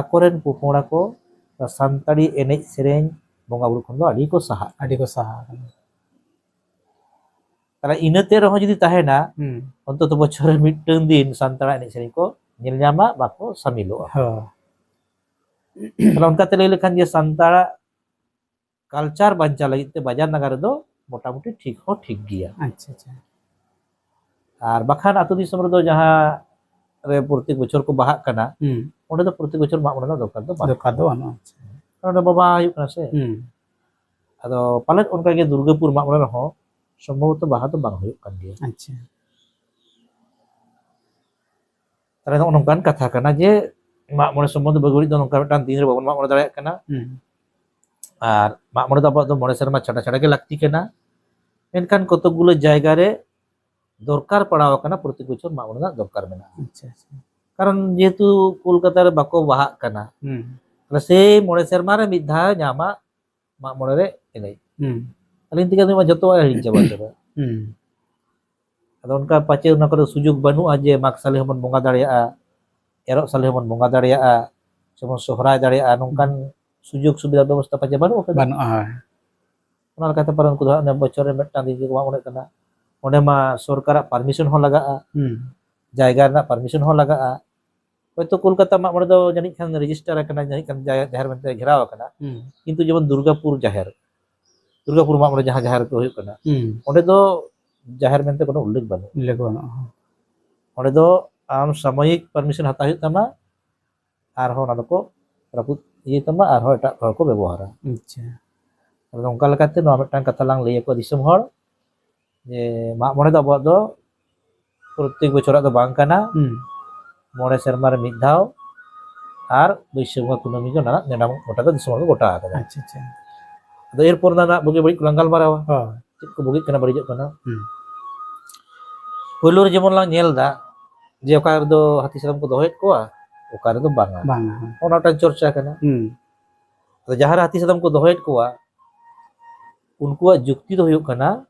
ᱟᱠᱚᱨᱮᱱ ᱯᱚᱯᱚᱲᱟ ᱠᱚ ᱥᱟᱱᱛᱟᱲᱤ ᱮᱱᱮᱡ ᱥᱮᱨᱮᱧ ᱵᱚᱸᱜᱟ ᱵᱩᱨᱩ ᱠᱷᱚᱱ ᱫᱚ ᱟᱹᱰᱤ ᱠᱚ ᱥᱟᱦᱟᱜ᱾ ᱟᱹᱰᱤ ᱠᱚ ᱥᱟᱦᱟ ᱟᱠᱟᱱᱟ᱾ ᱛᱟᱦᱞᱮ ᱤᱱᱟᱹᱛᱮ ᱨᱮᱦᱚᱸ ᱡᱩᱫᱤ ᱛᱟᱦᱮᱱᱟ, ᱦᱩᱸ᱾ ᱚᱱᱛᱚᱛᱚ ᱵᱚᱪᱷᱚᱨ ᱨᱮ ᱢᱤᱫᱴᱟᱝ ᱫᱤᱱ ᱥᱟᱱᱛᱟᱲᱟᱜ ᱮᱱᱮᱡ ᱥᱮᱨᱮᱧ ᱠᱚ ᱧᱮᱞ ᱧᱟᱢᱟ, ᱵᱟᱠᱚ ᱥᱟᱢᱤᱞᱚᱜᱼᱟ᱾ ᱦᱳᱭ᱾ ᱛᱟᱦᱞᱮ ᱚᱱᱠᱟᱛᱮ ᱞᱟᱹᱭ ᱞᱮᱠᱷᱟᱱ ᱡᱮ ᱥᱟᱱᱛᱟᱲᱟᱜ ᱠᱟᱞᱪᱟᱨ ᱵᱟᱧᱪᱟᱣ ᱞᱟᱹᱜᱤᱫ ᱛᱮ ᱵᱟᱡᱟᱨ ᱱᱟᱜᱟᱨ ᱨᱮᱫᱚ ᱢᱚᱴᱟᱢᱩᱴᱤ ᱴᱷᱤᱠ ᱦᱚᱸ ᱴᱷᱤᱠ ᱜᱮᱭᱟ᱾ ᱟᱪᱪᱷᱟ, ᱟᱪᱪᱷᱟ᱾ ᱟᱨ ᱵᱟᱠᱷᱟᱱ ᱟᱹᱛᱩ ᱫᱤᱥᱚᱢ ᱨᱮᱫᱚ ᱡᱟᱦᱟᱸ ᱨᱮ ᱯᱨᱚᱛᱮᱠ ᱵᱚᱪᱷᱚᱨ ᱠᱚ ᱵᱟᱦᱟᱜ ᱠᱟᱱᱟ, ᱦᱩᱸ᱾ ᱚᱸᱰᱮ ᱫᱚ ᱯᱨᱚᱛᱮᱠ ᱵᱚᱪᱷᱚᱨ ᱢᱟᱜ ᱢᱚᱬᱮ ᱨᱮᱱᱟᱜ ᱫᱚᱨᱠᱟᱨ ᱫᱚ ᱵᱟᱝ᱾ ᱫᱚᱨᱠᱟᱨ ᱫᱚ ᱵᱟᱹᱱᱩᱜᱼᱟ᱾ ᱟᱪᱪᱷᱟ᱾ ᱠᱟᱨᱚᱱ ᱚᱸᱰᱮ ᱵᱟᱵᱟ ᱦᱩᱭᱩᱜ ᱠᱟᱱᱟ ᱥᱮ᱾ ᱦᱩᱸ᱾ ᱟᱫᱚ ᱯᱟᱞᱮᱫ ᱚᱱᱠᱟᱜᱮ ᱫᱩᱨᱜᱟᱹᱯᱩᱨ ᱢᱟᱜ ᱢᱚᱬᱮ ᱨᱮᱦᱚᱸ ᱥᱚᱢᱵᱷᱚᱵᱚᱛᱚ ᱵᱟᱦᱟ ᱫᱚ ᱵᱟᱝ ᱦᱩᱭᱩᱜ ᱠᱟᱱ ᱜᱮᱭᱟ᱾ ᱟᱪᱪᱷᱟ᱾ ᱛᱟᱦᱞᱮ ᱱᱚᱜᱼᱚ ᱱᱚᱝᱠᱟᱱ ᱠᱟᱛᱷᱟ ᱠᱟᱱᱟ ᱡᱮ ᱢᱟᱜ ᱢᱚᱬᱮ ᱥᱚᱢᱵᱚᱱᱫᱷᱮ ᱵᱷᱟᱹᱜᱤ ᱵᱟᱹᱲᱤᱡ ᱫᱚ ᱱᱚᱝᱠᱟ ᱢᱤᱫᱴᱟᱝ ᱫᱤᱱ ᱨᱮ ᱵᱟᱵᱚᱱ ᱢᱟᱜ ᱢᱚᱬᱮ ᱫᱟᱲᱮᱭᱟᱜ ᱠᱟᱱᱟ᱾ ᱦᱩᱸ᱾ ᱟᱨ ᱢᱟᱜ ᱢᱚᱬᱮ ᱫᱚ ᱟᱵᱚᱣᱟᱜ ᱫᱚ ᱢᱚᱬᱮ ᱥᱮᱨᱢᱟ ᱪᱷᱟᱰᱟ ᱪᱷᱟᱰᱟ ᱜᱮ ᱞᱟᱹᱠᱛᱤ ᱠᱟᱱᱟ᱾ ᱢᱮᱱᱠᱷᱟᱱ ᱠᱚᱛᱚᱠ ᱜᱩᱞᱳ ᱡᱟᱭᱜᱟ ᱨᱮ ᱫᱚᱨᱠᱟᱨ ᱯᱟᱲᱟᱣ ᱟᱠᱟᱱᱟ, ᱯᱨᱚᱛᱮᱠ ᱵᱚᱪᱷᱚᱨ ᱢᱟᱜ ᱢᱚᱬᱮ ᱨᱮᱱᱟᱜ ᱫᱚᱨᱠᱟᱨ ᱢᱮᱱᱟᱜᱼᱟ᱾ ᱟᱪᱪᱷᱟ, ᱟᱪᱪᱷᱟ᱾ ᱠᱟᱨᱚᱱ ᱡᱮᱦᱮᱛᱩ ᱠᱳᱞᱠᱟᱛᱟ ᱨᱮ ᱵᱟᱠᱚ ᱵᱟᱦᱟᱜ ᱠᱟᱱᱟ, ᱦᱩᱸ᱾ ᱛᱟᱦᱞᱮ ᱥᱮᱭ ᱢᱚᱬᱮ ᱥᱮᱨᱢᱟ ᱨᱮ ᱢᱤᱫ ᱫᱷᱟᱣ ᱧᱟᱢᱟ ᱢᱟᱜ ᱢᱚᱬᱮ ᱨᱮ ᱮᱱᱮᱡ᱾ ᱦᱩᱸ᱾ ᱟᱹᱞᱤᱧ ᱛᱮᱜᱮ ᱱᱚᱣᱟ ᱡᱚᱛᱚᱣᱟᱜ ᱦᱤᱲᱤᱧ ᱪᱟᱵᱟ ᱩᱛᱟᱹᱨᱟ᱾ ᱦᱩᱸ᱾ ᱟᱫᱚ ᱚᱱᱠᱟ ᱯᱟᱪᱮ ᱚᱱᱟ ᱠᱚᱨᱮ ᱥᱩᱡᱳᱜᱽ ᱵᱟᱹᱱᱩᱜᱼᱟ ᱡᱮ ᱢᱟᱜᱽ ᱥᱟᱞᱮ ᱦᱚᱸᱵᱚᱱ ᱵᱚᱸᱜᱟ ᱫᱟᱲᱮᱭᱟᱜᱼᱟ, ᱮᱨᱚᱜ ᱥᱟᱞᱮ ᱦᱚᱸᱵᱚᱱ ᱵᱚᱸᱜᱟ ᱫᱟᱲᱮᱭᱟᱜᱼᱟ, ᱥᱮᱵᱚᱱ ᱥᱚᱦᱨᱟᱭ ᱫᱟᱲᱮᱭᱟᱜᱼᱟ, ᱱᱚᱝᱠᱟᱱ ᱦᱩᱸ᱾ ᱥᱩᱡᱳᱜᱽ ᱥᱩᱵᱤᱫᱷᱟ ᱵᱮᱵᱚᱥᱛᱷᱟ ᱯᱟᱪᱮ ᱵᱟᱹᱱᱩᱜ ᱟᱠᱟᱫᱟ᱾ ᱵᱟᱹᱱᱩᱜᱼᱟ, ᱦᱳᱭ᱾ ᱚᱱᱟ ᱞᱮᱠᱟᱛᱮ ᱯᱟᱞᱮ ᱩᱱᱠᱩ ᱫᱚ ᱦᱟᱸᱜ ᱚᱱᱮ ᱵᱚᱪᱷᱚᱨ ᱨᱮ ᱢᱤᱫᱴᱟᱝ ᱫᱤᱱ ᱜᱮᱠᱚ ᱢᱟᱜ ᱢᱚᱬᱮᱜ ᱠᱟᱱᱟ᱾ ᱚᱸᱰᱮ ᱢᱟ ᱥᱚᱨᱠᱟᱨᱟᱜ permission ᱦᱚᱸ ᱞᱟᱜᱟᱜᱼᱟ, ᱦᱩᱸ᱾ ᱡᱟᱭᱜᱟ ᱨᱮᱱᱟᱜ permission ᱦᱚᱸ ᱞᱟᱜᱟᱜᱼᱟ᱾ ᱦᱚᱭᱛᱳ ᱠᱳᱞᱠᱟᱛᱟ ᱢᱟᱜ ᱢᱚᱬᱮ ᱫᱚ ᱡᱟᱹᱱᱤᱡ ᱠᱷᱟᱱ register ᱟᱠᱟᱱᱟ, ᱡᱟᱹᱱᱤᱡ ᱠᱷᱟᱱ ᱡᱟ-, ᱡᱟᱦᱮᱨ ᱢᱮᱱᱛᱮ ᱜᱷᱮᱨᱟᱣ ᱟᱠᱟᱱᱟ, ᱦᱩᱸ᱾ ᱠᱤᱱᱛᱩ ᱡᱮᱢᱚᱱ ᱫᱩᱨᱜᱟᱯᱩᱨ ᱡᱟᱦᱮᱨ, ᱫᱩᱨᱜᱟᱯᱩᱨ ᱢᱟᱜ ᱢᱚᱬᱮ ᱡᱟᱦᱟᱸ ᱡᱟᱦᱮᱨ ᱨᱮ ᱦᱩᱭᱩᱜ ᱠᱟᱱᱟ, ᱦᱩᱸ᱾ ᱚᱸᱰᱮ ᱫᱚ ᱡᱟᱦᱮᱨ ᱢᱮᱱᱛᱮ ᱠᱳᱱᱳ ᱩᱞᱞᱮᱠᱷ ᱵᱟᱹᱱᱩᱜᱼᱟ᱾ ᱩᱞᱞᱮᱠᱷ ᱵᱟᱹᱱᱩᱜᱼᱟ᱾ ᱚᱸᱰᱮ ᱫᱚ ᱟᱢ ᱥᱟᱢᱚᱭᱤᱠ permission ᱦᱟᱛᱟᱣ ᱦᱩᱭᱩᱜ ᱛᱟᱢᱟ, ᱟᱨᱦᱚᱸ ᱚᱱᱟ ᱫᱚᱠᱚ ᱨᱟᱹᱯᱩᱫ ᱤᱭᱟᱹᱭ ᱛᱟᱢᱟ, ᱟᱨᱦᱚᱸ ᱮᱴᱟᱜ ᱦᱚᱲ ᱠᱚ ᱵᱮᱵᱚᱦᱟᱨᱟ᱾ ᱟᱪᱪᱷᱟ᱾ ᱟᱫᱚ ᱚᱱᱠᱟ ᱞᱮᱠᱟᱛᱮ ᱱᱚᱣᱟ ᱢᱤᱫᱴᱟᱝ ᱠᱟᱛᱷᱟ ᱞᱟᱝ ᱞᱟᱹᱭ ᱟᱠᱚᱣᱟ ᱫᱤᱥᱚᱢ ᱦᱚᱲ, ᱡᱮ ᱢᱟᱜ ᱢᱚᱬᱮ ᱫᱚ ᱟᱵᱚᱣᱟᱜ ᱫᱚ ᱯᱨᱚᱛᱮᱠ ᱵᱚᱪᱷᱚᱨᱟᱜ ᱫᱚ ᱵᱟᱝ ᱠᱟᱱᱟ᱾ ᱦᱩᱸ᱾ ᱢᱚᱬᱮ ᱥᱮᱨᱢᱟ ᱨᱮ ᱢᱤᱫ ᱫᱷᱟᱣ, ᱟᱨ ᱵᱟᱹᱭᱥᱟᱹᱠᱷ ᱵᱚᱸᱜᱟ ᱠᱩᱱᱟᱹᱢᱤ ᱜᱮ ᱚᱱᱟ ᱨᱮᱱᱟᱜ ᱱᱮᱰᱟ ᱜᱚᱴᱟ ᱫᱚ ᱫᱤᱥᱚᱢ ᱦᱚᱲ ᱠᱚ ᱜᱚᱴᱟ ᱟᱠᱟᱫᱟ᱾ ᱟᱪᱪᱷᱟ, ᱟᱪᱪᱷᱟ᱾ ᱟᱫᱚ ᱮᱨᱯᱚᱨ ᱚᱱᱟ ᱨᱮᱱᱟᱜ ᱵᱩᱜᱤ ᱵᱟᱹᱲᱤᱡ ᱠᱚᱞᱟᱝ ᱜᱟᱞᱢᱟᱨᱟᱣᱟ᱾ ᱦᱳᱭ᱾ ᱪᱮᱫ ᱠᱚ ᱵᱩᱜᱤᱜ ᱠᱟᱱᱟ, ᱵᱟᱹᱲᱤᱡᱚᱜ ᱠᱟᱱᱟ? ᱦᱩᱸ᱾ ᱯᱳᱭᱞᱳ ᱨᱮ ᱡᱮᱢᱚᱱ ᱞᱟᱝ ᱧᱮᱞ ᱮᱫᱟ, ᱡᱮ ᱚᱠᱟ ᱨᱮᱫᱚ ᱦᱟᱹᱛᱤ ᱥᱟᱫᱚᱢ ᱠᱚ ᱫᱚᱦᱚᱭᱮᱫ ᱠᱚᱣᱟ, ᱚᱠᱟ ᱨᱮᱫᱚ ᱵᱟᱝᱟ᱾ ᱵᱟᱝᱟ᱾ ᱦᱮᱸ᱾ ᱚᱱᱟ ᱢᱤᱫᱴᱟᱝ ᱪᱚᱨᱪᱟ ᱠᱟᱱᱟ᱾ ᱦᱩᱸ᱾ ᱟᱫᱚ ᱡᱟᱦᱟᱸ ᱨᱮ ᱦᱟᱹᱛᱤ ᱥᱟᱫᱚᱢ ᱠᱚ ᱫᱚᱦᱚᱭᱮᱫ ᱠᱚᱣᱟ, ᱩᱱᱠᱩᱣᱟᱜ ᱡᱩᱠᱛᱤ ᱫᱚ ᱦᱩᱭᱩᱜ ᱠᱟᱱᱟ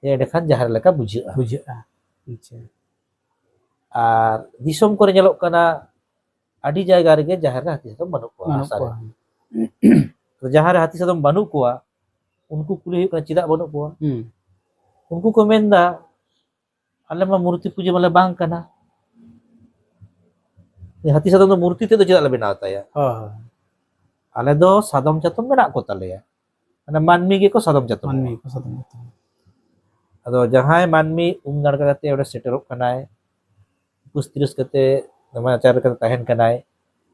ᱡᱮ ᱮᱸᱰᱮᱠᱷᱟᱱ ᱡᱟᱦᱮᱨ ᱞᱮᱠᱟ ᱵᱩᱡᱷᱟᱹᱜᱼᱟ᱾ ᱵᱩᱡᱷᱟᱹᱜᱼᱟ᱾ ᱟᱪᱪᱷᱟ᱾ ᱟᱨ ᱫᱤᱥᱚᱢ ᱠᱚᱨᱮ ᱧᱮᱞᱚᱜ ᱠᱟᱱᱟ, ᱟᱹᱰᱤ ᱡᱟᱭᱜᱟ ᱨᱮᱜᱮ ᱡᱟᱦᱮᱨ ᱨᱮ ᱦᱟᱹᱛᱤ ᱥᱟᱫᱚᱢ ᱵᱟᱹᱱᱩᱜ ᱠᱚᱣᱟ, ᱵᱟᱹᱱᱩᱜ ᱦᱟᱥᱟ ᱨᱮ᱾ ᱠᱚᱣᱟ᱾ ᱛᱚ ᱡᱟᱦᱟᱸ ᱨᱮ ᱦᱟᱹᱛᱤ ᱥᱟᱫᱚᱢ ᱵᱟᱹᱱᱩᱜ ᱠᱚᱣᱟ, ᱩᱱᱠᱩ ᱠᱩᱞᱤ ᱦᱩᱭᱩᱜ ᱠᱟᱱᱟ, ᱪᱮᱫᱟᱜ ᱵᱟᱹᱱᱩᱜ ᱠᱚᱣᱟ? ᱦᱩᱸ᱾ ᱩᱱᱠᱩ ᱠᱚ ᱢᱮᱱᱫᱟ, ᱟᱞᱮ ᱢᱟ ᱢᱩᱨᱛᱤ ᱯᱩᱡᱟᱹ ᱢᱟᱞᱮ ᱵᱟᱝ ᱠᱟᱱᱟ᱾ ᱦᱟᱹᱛᱤ ᱥᱟᱫᱚᱢ ᱫᱚ ᱢᱩᱨᱛᱤ ᱛᱮᱫᱚ ᱪᱮᱫᱟᱜ ᱞᱮ ᱵᱮᱱᱟᱣ ᱛᱟᱭᱟ? ᱦᱳᱭ᱾ ᱟᱞᱮ ᱫᱚ ᱥᱟᱫᱚᱢ ᱪᱟᱛᱚᱢ ᱢᱮᱱᱟᱜ ᱠᱚ ᱛᱟᱞᱮᱭᱟ, ᱢᱟᱱᱮ ᱢᱟᱹᱱᱢᱤ ᱜᱮᱠᱚ ᱥᱟᱫᱚᱢ ᱪᱟᱛᱚᱢ᱾ ᱢᱟᱹᱱᱢᱤ ᱠᱚ ᱥᱟᱫᱚᱢ ᱪᱟᱛᱚᱢ᱾ ᱟᱫᱚ ᱡᱟᱦᱟᱸᱭ ᱢᱟᱹᱱᱢᱤ ᱩᱢ ᱱᱟᱲᱠᱟ ᱠᱟᱛᱮ ᱚᱸᱰᱮ ᱥᱮᱴᱮᱨᱚᱜ ᱠᱟᱱᱟᱭ, ᱩᱯᱟᱹᱥ ᱛᱤᱨᱤᱥ ᱠᱟᱛᱮ ᱱᱟᱢᱟᱪᱟᱨ ᱠᱟᱛᱮ ᱛᱟᱦᱮᱱ ᱠᱟᱱᱟᱭ,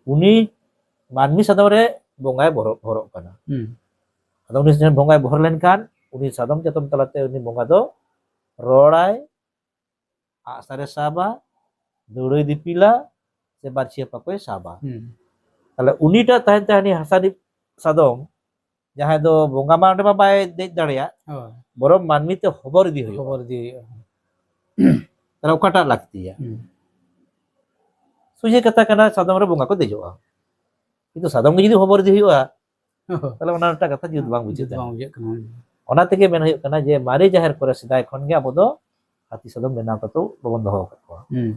ᱩᱱᱤ ᱢᱟᱹᱱᱢᱤ ᱥᱟᱫᱚᱢ ᱨᱮ ᱵᱚᱸᱜᱟᱭ ᱵᱚᱦᱚᱨᱚᱜ ᱠᱟᱱᱟ᱾ ᱦᱩᱸ᱾ ᱟᱫᱚ ᱩᱱᱤ ᱴᱷᱮᱱ ᱵᱚᱸᱜᱟᱭ ᱵᱚᱦᱚᱨ ᱞᱮᱱᱠᱷᱟᱱ, ᱩᱱᱤ ᱥᱟᱫᱚᱢ ᱪᱟᱛᱚᱢ ᱛᱟᱞᱟᱛᱮ ᱩᱱᱤ ᱵᱚᱸᱜᱟ ᱫᱚ ᱨᱚᱲᱟᱭ, ᱟᱜᱼᱥᱟᱨᱮ ᱥᱟᱵᱟ, ᱫᱟᱹᱣᱲᱟᱹᱭ ᱫᱤᱯᱤᱞᱟ, ᱥᱮ ᱵᱟᱨᱪᱷᱤ ᱦᱟᱯᱟ ᱠᱚᱭ ᱥᱟᱵᱟ᱾ ᱦᱩᱸ᱾ ᱛᱟᱦᱞᱮ ᱩᱱᱤᱴᱟᱜ ᱛᱟᱦᱮᱱ ᱛᱟᱭᱟ ᱦᱟᱹᱱᱤ ᱦᱟᱥᱟ ᱨᱤᱯ ᱥᱟᱫᱚᱢ, ᱡᱟᱦᱟᱸᱭ ᱫᱚ ᱵᱚᱸᱜᱟ ᱢᱟ ᱚᱸᱰᱮ ᱢᱟ ᱵᱟᱭ ᱫᱮᱡ ᱫᱟᱲᱮᱭᱟᱜ, ᱦᱳᱭ᱾ ᱵᱚᱨᱚᱝ ᱢᱟᱹᱱᱢᱤ ᱛᱮ ᱦᱚᱵᱚᱨ ᱤᱫᱤ ᱦᱩᱭᱩᱜᱼᱟ᱾ ᱦᱚᱵᱚᱨ ᱤᱫᱤ ᱦᱩᱭᱩᱜᱼᱟ᱾ ᱛᱟᱦᱞᱮ ᱚᱠᱟᱴᱟᱜ ᱞᱟᱹᱠᱛᱤᱭᱟ? ᱦᱩᱸ᱾ ᱥᱚᱡᱷᱮ ᱠᱟᱛᱷᱟ ᱠᱟᱱᱟ, ᱥᱟᱫᱚᱢ ᱨᱮ ᱵᱚᱸᱜᱟ ᱠᱚ ᱫᱮᱡᱚᱜᱼᱟ, ᱠᱤᱱᱛᱩ ᱥᱟᱫᱚᱢ ᱜᱮ ᱡᱩᱫᱤ ᱦᱚᱵᱚᱨ ᱤᱫᱤ ᱦᱩᱭᱩᱜᱼᱟ, ᱛᱟᱦᱞᱮ ᱚᱱᱟ ᱢᱤᱫᱴᱟᱝ ᱠᱟᱛᱷᱟ ᱡᱩᱛ ᱵᱟᱝ ᱵᱩᱡᱷᱟᱹᱜ ᱡᱩᱛ ᱵᱟᱝ ᱠᱟᱱᱟ᱾ ᱵᱩᱡᱷᱟᱹᱜ ᱠᱟᱱᱟ᱾ ᱚᱱᱟ ᱛᱮᱜᱮ ᱢᱮᱱ ᱦᱩᱭᱩᱜ ᱠᱟᱱᱟ ᱡᱮ ᱢᱟᱨᱮ ᱡᱟᱦᱮᱨ ᱠᱚᱨᱮ ᱥᱮᱫᱟᱭ ᱠᱷᱚᱱ ᱜᱮ ᱟᱵᱚ ᱫᱚ ᱦᱟᱹᱛᱤ ᱥᱟᱫᱚᱢ ᱵᱮᱱᱟᱣ ᱠᱟᱛᱮ ᱵᱟᱵᱚᱱ ᱫᱚᱦᱚ ᱟᱠᱟᱫ ᱠᱚᱣᱟ᱾ ᱦᱩᱸ᱾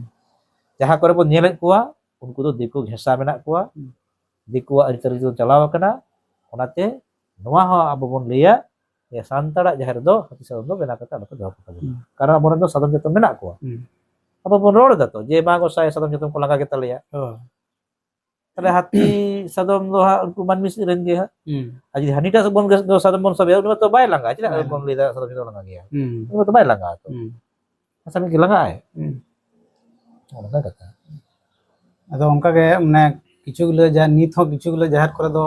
ᱡᱟᱦᱟᱸ ᱠᱚᱨᱮ ᱵᱚᱱ ᱧᱮᱞᱮᱫ ᱠᱚᱣᱟ, ᱩᱱᱠᱩ ᱫᱚ ᱫᱤᱠᱩ ᱜᱷᱮᱥᱟ ᱢᱮᱱᱟᱜ ᱠᱚᱣᱟ, ᱦᱩᱸ᱾ ᱫᱤᱠᱩᱣᱟᱜ ᱟᱹᱨᱤᱪᱟᱹᱞᱤ ᱛᱮᱵᱚᱱ ᱪᱟᱞᱟᱣ ᱟᱠᱟᱱᱟ᱾ ᱚᱱᱟᱛᱮ ᱱᱚᱣᱟ ᱦᱚᱸ ᱟᱵᱚ ᱵᱚᱱ ᱞᱟᱹᱭᱟ ᱡᱮ ᱥᱟᱱᱛᱟᱲᱟᱜ ᱡᱟᱦᱮᱨ ᱨᱮᱫᱚ ᱦᱟᱹᱛᱤ ᱥᱟᱫᱚᱢ ᱫᱚ ᱵᱮᱱᱟᱣ ᱠᱟᱛᱮ ᱟᱞᱚ ᱯᱮ ᱫᱚᱦᱚ ᱠᱚ ᱛᱟᱵᱚᱱᱟ᱾ ᱦᱩᱸ᱾ ᱠᱟᱨᱚᱱ ᱟᱵᱚᱨᱮᱱ ᱫᱚ ᱥᱟᱫᱚᱢ ᱪᱟᱛᱚᱢ ᱢᱮᱱᱟᱜ ᱠᱚᱣᱟ᱾ ᱦᱩᱸ᱾ ᱟᱵᱚ ᱵᱚᱱ ᱨᱚᱲ ᱮᱫᱟ ᱛᱚ ᱡᱮ, "ᱢᱟ ᱜᱚᱸᱥᱟᱭ, ᱥᱟᱫᱚᱢ ᱪᱟᱛᱚᱢ ᱠᱚ ᱞᱟᱸᱜᱟ ᱜᱮᱛᱟ ᱞᱮᱭᱟ᱾" ᱦᱳᱭ᱾ ᱛᱟᱦᱞᱮ ᱦᱟᱹᱛᱤ ᱥᱟᱫᱚᱢ ᱫᱚ ᱦᱟᱸᱜ ᱩᱱᱠᱩ ᱢᱟᱹᱱᱢᱤ ᱥᱮᱫ ᱨᱮᱱ ᱜᱮ ᱦᱟᱸᱜ᱾ ᱦᱩᱸ᱾ ᱟᱨ ᱡᱩᱫᱤ ᱦᱟᱹᱱᱤᱴᱟᱜ ᱥᱮᱫ ᱵᱚᱱ ᱜᱮ-, ᱫᱚ ᱥᱟᱫᱚᱢ ᱵᱚᱱ ᱥᱟᱵᱮᱭᱟ, ᱩᱱᱤ ᱢᱟᱛᱚ ᱵᱟᱭ ᱞᱟᱸᱜᱟ᱾ ᱪᱮᱫᱟᱜ ᱵᱟᱭ ᱵᱚᱱ ᱞᱟᱹᱭ ᱫᱟ ᱥᱟᱫᱚᱢ ᱪᱟᱛᱚᱢ ᱞᱟᱸᱜᱟ ᱜᱮᱭᱟ? ᱦᱩᱸ᱾ ᱩᱱᱤ ᱢᱟᱛᱚ ᱵᱟᱭ ᱞᱟᱸᱜᱟ ᱛᱚ᱾ ᱦᱩᱸ᱾ ᱦᱟᱥᱟ ᱢᱤᱫ ᱜᱮ ᱞᱟᱸᱜᱟᱜ ᱟᱭ᱾ ᱦᱩᱸ᱾ ᱚᱱᱠᱟᱱ ᱠᱟᱛᱷᱟ᱾ ᱟᱫᱚ ᱚᱱᱠᱟ ᱜᱮ ᱢᱟᱱᱮ ᱠᱤᱪᱷᱩ ᱜᱩᱞᱟᱹ ᱡᱟ-, ᱱᱤᱛ ᱦᱚᱸ ᱠᱤᱪᱷᱩ ᱜᱩᱞᱟᱹ ᱡᱟᱦᱮᱨ ᱠᱚᱨᱮ ᱫᱚ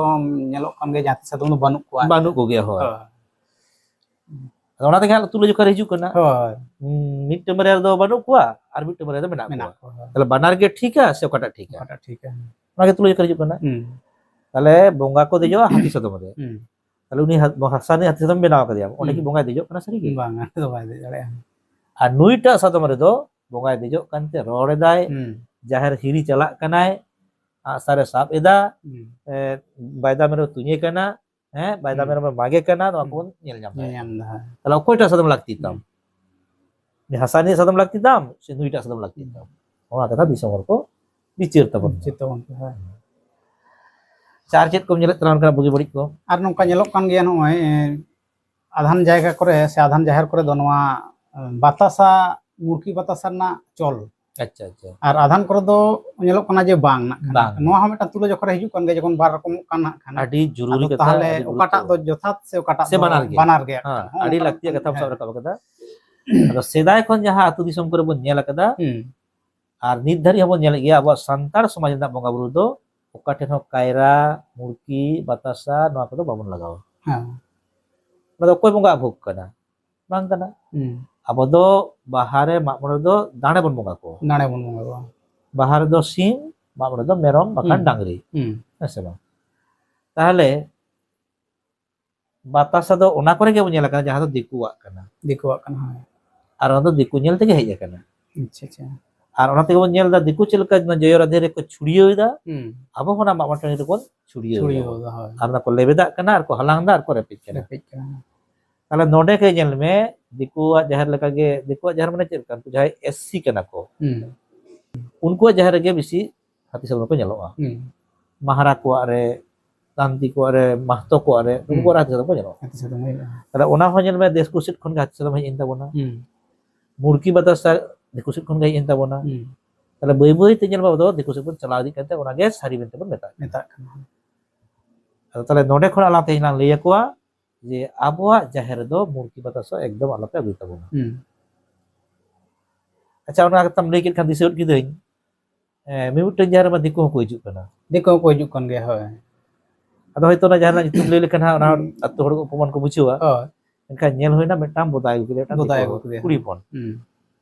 ᱧᱮᱞᱚᱜ ᱠᱟᱱ ᱜᱮᱭᱟ ᱡᱟᱦᱟᱸ ᱛᱤᱥ ᱟᱫᱚ ᱩᱱᱟᱹᱜ ᱵᱟᱹᱱᱩᱜ ᱠᱚᱣᱟ᱾ ᱵᱟᱹᱱᱩᱜ ᱠᱚᱜᱮᱭᱟ, ᱦᱳᱭ᱾ ᱦᱳᱭ᱾ ᱟᱫᱚ ᱚᱱᱟ ᱛᱮᱜᱮ ᱦᱟᱸᱜ ᱛᱩᱞᱟᱹᱡᱚᱠᱷᱟ ᱨᱮ ᱦᱤᱡᱩᱜ ᱠᱟᱱᱟ᱾ ᱦᱳᱭ᱾ ᱦᱩᱸ, ᱢᱤᱫᱴᱟᱝ ᱵᱟᱨᱭᱟ ᱨᱮᱫᱚ ᱵᱟᱹᱱᱩᱜ ᱠᱚᱣᱟ ᱟᱨ ᱢᱤᱫᱴᱟᱝ ᱵᱟᱨᱭᱟ ᱫᱚ ᱢᱮᱱᱟᱜ ᱢᱮᱱᱟᱜ ᱠᱚᱣᱟ᱾ ᱠᱚᱣᱟ᱾ ᱛᱟᱦᱞᱮ ᱵᱟᱱᱟᱨ ᱜᱮ ᱴᱷᱤᱠᱟ ᱥᱮ ᱚᱠᱟᱴᱟᱜ ᱴᱷᱤᱠᱟ? ᱚᱠᱟᱴᱟᱜ ᱴᱷᱤᱠᱟ? ᱚᱱᱟ ᱜᱮ ᱛᱩᱞᱟᱹᱡᱚᱠᱷᱟ ᱨᱮ ᱦᱤᱡᱩᱜ ᱠᱟᱱᱟ᱾ ᱦᱩᱸ᱾ ᱛᱟᱦᱞᱮ ᱵᱚᱸᱜᱟ ᱠᱚ ᱫᱮᱡᱚᱜᱼᱟ ᱦᱟᱹᱛᱤ ᱥᱟᱫᱚᱢ ᱨᱮ᱾ ᱦᱩᱸ᱾ ᱛᱟᱦᱞᱮ ᱩᱱᱤ ᱦᱟ-, ᱦᱟᱥᱟ ᱨᱤᱱᱤᱡ ᱦᱟᱹᱛᱤ ᱥᱟᱫᱚᱢ ᱵᱮᱱᱟᱣ ᱠᱟᱫᱮᱭᱟ, ᱚᱸᱰᱮ ᱠᱤ ᱦᱩᱸ᱾ ᱵᱚᱸᱜᱟᱭ ᱫᱮᱡᱚᱜ ᱠᱟᱱᱟ ᱥᱟᱹᱨᱤ ᱜᱮ? ᱵᱟᱝᱟ, ᱫᱚ ᱵᱟᱭ ᱫᱮᱡ ᱫᱟᱲᱮᱭᱟᱜᱼᱟ᱾ ᱟᱨ ᱱᱩᱭᱴᱟᱜ ᱥᱟᱫᱚᱢ ᱨᱮᱫᱚ ᱵᱚᱸᱜᱟᱭ ᱫᱮᱡᱚᱜ ᱠᱟᱱᱛᱮ ᱨᱚᱲ ᱮᱫᱟᱭ, ᱦᱩᱸ᱾ ᱡᱟᱦᱮᱨ ᱦᱤᱨᱤ ᱪᱟᱞᱟᱜ ᱠᱟᱱᱟᱭ, ᱟᱜᱼᱥᱟᱨᱮ ᱥᱟᱵ ᱮᱫᱟ, ᱦᱩᱸ᱾ ᱮ, ᱵᱟᱭᱫᱟ ᱢᱮᱨᱚᱢ ᱛᱩᱧᱮ ᱠᱟᱱᱟ, ᱦᱮᱸ, ᱵᱟᱭᱫᱟ ᱦᱩᱸ᱾ ᱢᱮᱨᱚᱢᱮ ᱢᱟᱜᱮ ᱠᱟᱱᱟ, ᱱᱚᱣᱟ ᱦᱩᱸ᱾ ᱠᱚᱵᱚᱱ ᱧᱮᱞ ᱧᱟᱢ ᱧᱮᱞ ᱫᱟ᱾ ᱧᱟᱢ ᱫᱟ, ᱦᱮᱸ᱾ ᱛᱟᱦᱞᱮ ᱚᱠᱚᱭᱴᱟᱜ ᱥᱟᱫᱚᱢ ᱞᱟᱹᱠᱛᱤ ᱛᱟᱢ? ᱦᱩᱸ᱾ ᱩᱱᱤ ᱦᱟᱥᱟᱱᱤᱡ ᱥᱟᱫᱚᱢ ᱞᱟᱹᱠᱛᱤ ᱛᱟᱢ ᱥᱮ ᱱᱩᱭᱴᱟᱜ ᱥᱟᱫᱚᱢ ᱞᱟᱹᱠᱛᱤ ᱛᱟᱢ? ᱚᱱᱟ ᱠᱟᱛᱷᱟ ᱫᱤᱥᱚᱢ ᱦᱚᱲ ᱠᱚ ᱵᱤᱪᱟᱹᱨ ᱛᱟᱵᱚᱱ ᱯᱮ᱾ ᱵᱤᱪᱟᱹᱨ ᱛᱟᱵᱚᱱ ᱯᱮ, ᱦᱮᱸ᱾ ᱟᱪᱪᱷᱟ, ᱟᱨ ᱪᱮᱫ ᱠᱚᱢ ᱧᱮᱞᱮᱫ ᱛᱟᱞᱟᱝ ᱚᱱᱠᱟᱱᱟᱜ ᱵᱩᱜᱤ ᱵᱟᱹᱲᱤᱡ ᱠᱚ? ᱟᱨ ᱱᱚᱝᱠᱟ ᱧᱮᱞᱚᱜ ᱠᱟᱱ ᱜᱮᱭᱟ, ᱱᱚᱜᱼᱚᱭ, ᱮ, ᱟᱫᱷᱟᱱ ᱡᱟᱭᱜᱟ ᱠᱚᱨᱮ ᱥᱮ ᱟᱫᱷᱟᱱ ᱡᱟᱦᱮᱨ ᱠᱚᱨᱮ ᱫᱚ ᱱᱚᱣᱟ, ᱮ, ᱵᱟᱛᱟᱥᱟ, ᱢᱩᱨᱠᱤ ᱵᱟᱛᱟᱥᱟ ᱨᱮᱱᱟᱜ ᱪᱚᱞ᱾ ᱟᱪᱪᱷᱟ, ᱟᱪᱪᱷᱟ᱾ ᱟᱨ ᱟᱫᱷᱟᱱ ᱠᱚᱨᱮ ᱫᱚ ᱧᱮᱞᱚᱜ ᱠᱟᱱᱟ ᱡᱮ ᱵᱟᱝ, ᱱᱟᱜ ᱠᱷᱟᱱ᱾ ᱵᱟᱝ᱾ ᱱᱚᱣᱟ ᱦᱚᱸ ᱢᱤᱫᱴᱟᱝ ᱛᱩᱞᱟᱹᱡᱚᱠᱷᱟ ᱨᱮ ᱦᱤᱡᱩᱜ ᱠᱟᱱ ᱜᱮᱭᱟ, ᱡᱚᱠᱷᱚᱱ ᱵᱟᱨ ᱨᱚᱠᱚᱢᱚᱜ ᱠᱟᱱ, ᱱᱟᱜ ᱠᱷᱟᱱ᱾ ᱟᱹᱰᱤ ᱡᱚᱨᱩᱨᱤ ᱟᱫᱚ ᱠᱟᱛᱷᱟ, ᱛᱟᱦᱚᱞᱮ ᱟᱹᱰᱤ ᱚᱠᱟᱴᱟᱜ ᱫᱚ ᱜᱩᱨᱩᱛᱛᱚ᱾ ᱡᱚᱛᱷᱟᱛ ᱥᱮ ᱚᱠᱟᱴᱟᱜ ᱥᱮ ᱫᱚ ᱵᱟᱱᱟᱨ ᱜᱮ? ᱵᱟᱱᱟᱨ ᱜᱮ᱾ ᱦᱮᱸ, ᱦᱚᱸ, ᱟᱹᱰᱤ ᱚᱱᱠᱟᱱᱟᱜ ᱞᱟᱹᱠᱛᱤᱭᱟᱱ ᱠᱟᱛᱷᱟᱢ ᱥᱟᱵ ᱦᱮᱸ᱾ ᱨᱟᱠᱟᱵ ᱟᱠᱟᱫᱟ᱾ ᱟᱫᱚ ᱥᱮᱫᱟᱭ ᱠᱷᱚᱱ ᱡᱟᱦᱟᱸ ᱟᱹᱛᱩ ᱫᱤᱥᱚᱢ ᱠᱚᱨᱮ ᱵᱚᱱ ᱧᱮᱞ ᱟᱠᱟᱫᱟ, ᱦᱩᱸ᱾ ᱟᱨ ᱱᱤᱛ ᱫᱷᱟᱹᱨᱤᱡ ᱦᱚᱸᱵᱚᱱ ᱧᱮᱞᱮᱫ ᱜᱮᱭᱟ, ᱟᱵᱚᱣᱟᱜ ᱥᱟᱱᱛᱟᱲ ᱥᱚᱢᱟᱡᱽ ᱨᱮᱱᱟᱜ ᱵᱚᱸᱜᱟ ᱵᱩᱨᱩ ᱫᱚ ᱚᱠᱟ ᱴᱷᱮᱱ ᱦᱚᱸ ᱠᱟᱭᱨᱟ, ᱢᱩᱨᱠᱤ, ᱵᱟᱛᱟᱥᱟ, ᱱᱚᱣᱟ ᱠᱚᱫᱚ ᱵᱟᱵᱚᱱ ᱞᱟᱜᱟᱣᱟ᱾ ᱦᱮᱸ᱾ ᱚᱱᱟ ᱫᱚ ᱚᱠᱚᱭ ᱵᱚᱸᱜᱟ ᱵᱷᱳᱜᱽ ᱠᱟᱱᱟ? ᱵᱟᱝ ᱠᱟᱱᱟ᱾ ᱦᱩᱸ᱾ ᱟᱵᱚ ᱫᱚ ᱵᱟᱦᱟ ᱨᱮ, ᱢᱟᱜ ᱢᱚᱬᱮ ᱨᱮᱫᱚ ᱫᱟᱲᱮ ᱵᱚᱱ ᱵᱚᱸᱜᱟ ᱠᱚᱣᱟ᱾ ᱫᱟᱲᱮ ᱵᱚᱱ ᱵᱚᱸᱜᱟ ᱠᱚᱣᱟ᱾ ᱵᱟᱦᱟ ᱨᱮᱫᱚ ᱥᱤᱢ, ᱢᱟᱜ ᱢᱚᱬᱮ ᱫᱚ ᱢᱮᱨᱚᱢ ᱵᱟᱠᱷᱟᱱ ᱦᱩᱸ᱾ ᱰᱟᱝᱨᱤ᱾ ᱦᱩᱸ᱾ ᱦᱮᱸ ᱥᱮ ᱵᱟᱝ? ᱛᱟᱦᱚᱞᱮ ᱵᱟᱛᱟᱥᱟ ᱫᱚ ᱚᱱᱟ ᱠᱚᱨᱮ ᱜᱮ ᱵᱚᱱ ᱧᱮᱞ ᱟᱠᱟᱫᱟ, ᱡᱟᱦᱟᱸ ᱫᱚ ᱫᱤᱠᱩᱣᱟᱜ ᱠᱟᱱᱟ᱾ ᱫᱤᱠᱩᱣᱟᱜ ᱠᱟᱱᱟ, ᱦᱳᱭ᱾ ᱟᱨ ᱚᱱᱟ ᱫᱚ ᱫᱤᱠᱩ ᱧᱮᱞ ᱛᱮᱜᱮ ᱦᱮᱡ ᱟᱠᱟᱱᱟ᱾ ᱟᱪᱪᱷᱟ, ᱟᱪᱪᱷᱟ᱾ ᱟᱨ ᱚᱱᱟ ᱛᱮᱜᱮ ᱵᱚᱱ ᱧᱮᱞ ᱮᱫᱟ, ᱫᱤᱠᱩ ᱪᱮᱫ ᱞᱮᱠᱟ ᱚᱱᱟ ᱡᱚᱭᱚ ᱨᱟᱫᱷᱮ ᱨᱮᱠᱚ ᱪᱷᱩᱲᱭᱟᱹᱣ ᱮᱫᱟ, ᱦᱩᱸ᱾ ᱟᱵᱚ ᱦᱚᱸ ᱚᱱᱟ ᱢᱟᱜ ᱢᱚᱬᱮ ᱴᱟᱺᱰᱤ ᱨᱮᱵᱚᱱ ᱪᱷᱩᱲᱭᱟᱹᱣ ᱪᱷᱩᱲᱭᱟᱹᱣ ᱮᱫᱟ᱾ ᱮᱫᱟ, ᱦᱳᱭ᱾ ᱟᱨ ᱚᱱᱟ ᱠᱚ ᱞᱮᱵᱮᱫᱟᱜ ᱠᱟᱱᱟ ᱟᱨ ᱠᱚ ᱦᱟᱞᱟᱝ ᱮᱫᱟ ᱟᱨ ᱠᱚ ᱨᱮᱯᱮᱡ ᱠᱟᱱᱟ᱾ ᱨᱮᱯᱮᱡ ᱠᱟᱱᱟ᱾ ᱛᱟᱦᱞᱮ ᱱᱚᱰᱮ ᱜᱮ ᱧᱮᱞ ᱢᱮ, ᱫᱤᱠᱩᱣᱟᱜ ᱡᱟᱦᱮᱨ ᱞᱮᱠᱟᱜᱮ, ᱫᱤᱠᱩᱣᱟᱜ ᱡᱟᱦᱮᱨ ᱢᱟᱱᱮ ᱪᱮᱫ ᱞᱮᱠᱟ? ᱩᱱᱠᱩ ᱡᱟᱦᱟᱸᱭ ᱮᱥ ᱥᱤ ᱠᱟᱱᱟ ᱠᱚ, ᱦᱩᱸ᱾ ᱩᱱᱠᱩᱣᱟᱜ ᱡᱟᱦᱮᱨ ᱨᱮᱜᱮ ᱵᱮᱥᱤ ᱦᱟᱹᱛᱤ ᱥᱟᱫᱚᱢ ᱠᱚ ᱧᱮᱞᱚᱜᱼᱟ᱾ ᱦᱩᱸ᱾ ᱢᱟᱦᱟᱨᱟ ᱠᱚᱣᱟᱜ ᱨᱮ, ᱛᱟᱱᱛᱤ ᱠᱚᱣᱟᱜ ᱨᱮ, ᱢᱟᱦᱛᱚ ᱠᱚᱣᱟᱜ ᱨᱮ, ᱱᱩᱠᱩ ᱦᱩᱸ᱾ ᱠᱚᱣᱟᱜ ᱨᱮ ᱦᱟᱹᱛᱤ ᱥᱟᱫᱚᱢ ᱠᱚ ᱧᱮᱞᱚᱜᱼᱟ᱾ ᱦᱟᱹᱛᱤ ᱥᱟᱫᱚᱢ ᱦᱩᱭᱩᱜᱼᱟ᱾ ᱛᱟᱦᱞᱮ ᱚᱱᱟ ᱦᱚᱸ ᱧᱮᱞ ᱢᱮ, ᱫᱤᱠᱩ ᱥᱮᱫ ᱠᱷᱚᱱ ᱜᱮ ᱦᱟᱹᱛᱤ ᱥᱟᱫᱚᱢ ᱦᱮᱡ ᱮᱱ ᱛᱟᱵᱚᱱᱟ᱾ ᱦᱩᱸ᱾ ᱢᱩᱨᱠᱤ ᱵᱟᱛᱟᱥᱟ ᱫᱤᱠᱩ ᱥᱮᱫ ᱠᱷᱚᱱ ᱜᱮ ᱦᱮᱡ ᱮᱱ ᱛᱟᱵᱚᱱᱟ᱾ ᱦᱩᱸ᱾ ᱛᱟᱦᱞᱮ ᱵᱟᱹᱭ ᱵᱟᱹᱭ ᱛᱮ ᱧᱮᱞ ᱢᱮ, ᱟᱵᱚ ᱫᱚ ᱫᱤᱠᱩ ᱥᱮᱫ ᱵᱚᱱ ᱪᱟᱞᱟᱣ ᱤᱫᱤᱜ ᱠᱟᱱᱛᱮ ᱚᱱᱟ ᱜᱮ ᱥᱟᱹᱨᱤ ᱢᱮᱱᱛᱮ ᱵᱚᱱ ᱢᱮᱛᱟᱜ ᱠᱟᱱᱟ᱾ ᱢᱮᱛᱟᱜ ᱠᱟᱱᱟ᱾ ᱟᱫᱚ ᱛᱟᱦᱞᱮ ᱱᱚᱰᱮ ᱠᱷᱚᱱ ᱟᱞᱟᱝ ᱛᱮᱦᱮᱧ ᱞᱟᱝ ᱞᱟᱹᱭ ᱟᱠᱚᱣᱟ ᱡᱮ ᱟᱵᱚᱣᱟᱜ ᱡᱟᱦᱮᱨ ᱨᱮᱫᱚ ᱢᱩᱨᱠᱤ ᱵᱟᱛᱟᱥᱟ ᱮᱠᱫᱚᱢ ᱟᱞᱚᱯᱮ ᱟᱹᱜᱩᱭ ᱛᱟᱵᱚᱱᱟ᱾ ᱦᱩᱸ᱾ ᱟᱪᱪᱷᱟ, ᱚᱱᱟ ᱠᱟᱛᱷᱟᱢ ᱞᱟᱹᱭ ᱠᱮᱫ ᱠᱷᱟᱱ ᱫᱤᱥᱟᱹ ᱜᱚᱫ ᱠᱤᱫᱟᱹᱧ᱾ ᱦᱮᱸ, ᱢᱤᱢᱤᱫᱴᱟᱝ ᱡᱟᱦᱮᱨ ᱨᱮᱢᱟ ᱫᱤᱠᱩ ᱦᱚᱸᱠᱚ ᱦᱤᱡᱩᱜ ᱠᱟᱱᱟ᱾ ᱫᱤᱠᱩ ᱦᱚᱸᱠᱚ ᱦᱤᱡᱩᱜ ᱠᱟᱱ ᱜᱮᱭᱟ, ᱦᱳᱭ᱾ ᱟᱫᱚ ᱦᱚᱭᱛᱳ ᱚᱱᱟ ᱡᱟᱦᱮᱨ ᱨᱮᱱᱟᱜ ᱧᱩᱛᱩᱢ ᱞᱟᱹᱭ ᱞᱮᱠᱷᱟᱱ ᱦᱟᱸᱜ ᱚᱱᱟ ᱦᱩᱸ᱾ ᱟᱹᱛᱩ ᱦᱚᱲ ᱠᱚ ᱚᱯᱚᱢᱟᱱ ᱠᱚ ᱵᱩᱡᱷᱟᱹᱣᱟ᱾ ᱦᱳᱭ᱾ ᱮᱱᱠᱷᱟᱱ ᱧᱮᱞ ᱦᱩᱭᱱᱟ ᱢᱤᱫᱴᱟᱝ ᱵᱚᱫᱟᱭ ᱟᱹᱜᱩ ᱠᱮᱫᱮᱭᱟ, ᱢᱤᱫᱴᱟᱝ ᱵᱚᱫᱟᱭ ᱫᱤᱠᱩ ᱟᱹᱜᱩ ᱦᱚᱲ, ᱠᱮᱫᱮᱭᱟ᱾ ᱠᱩᱲᱤ ᱦᱚᱯᱚᱱ᱾ ᱦᱩᱸ᱾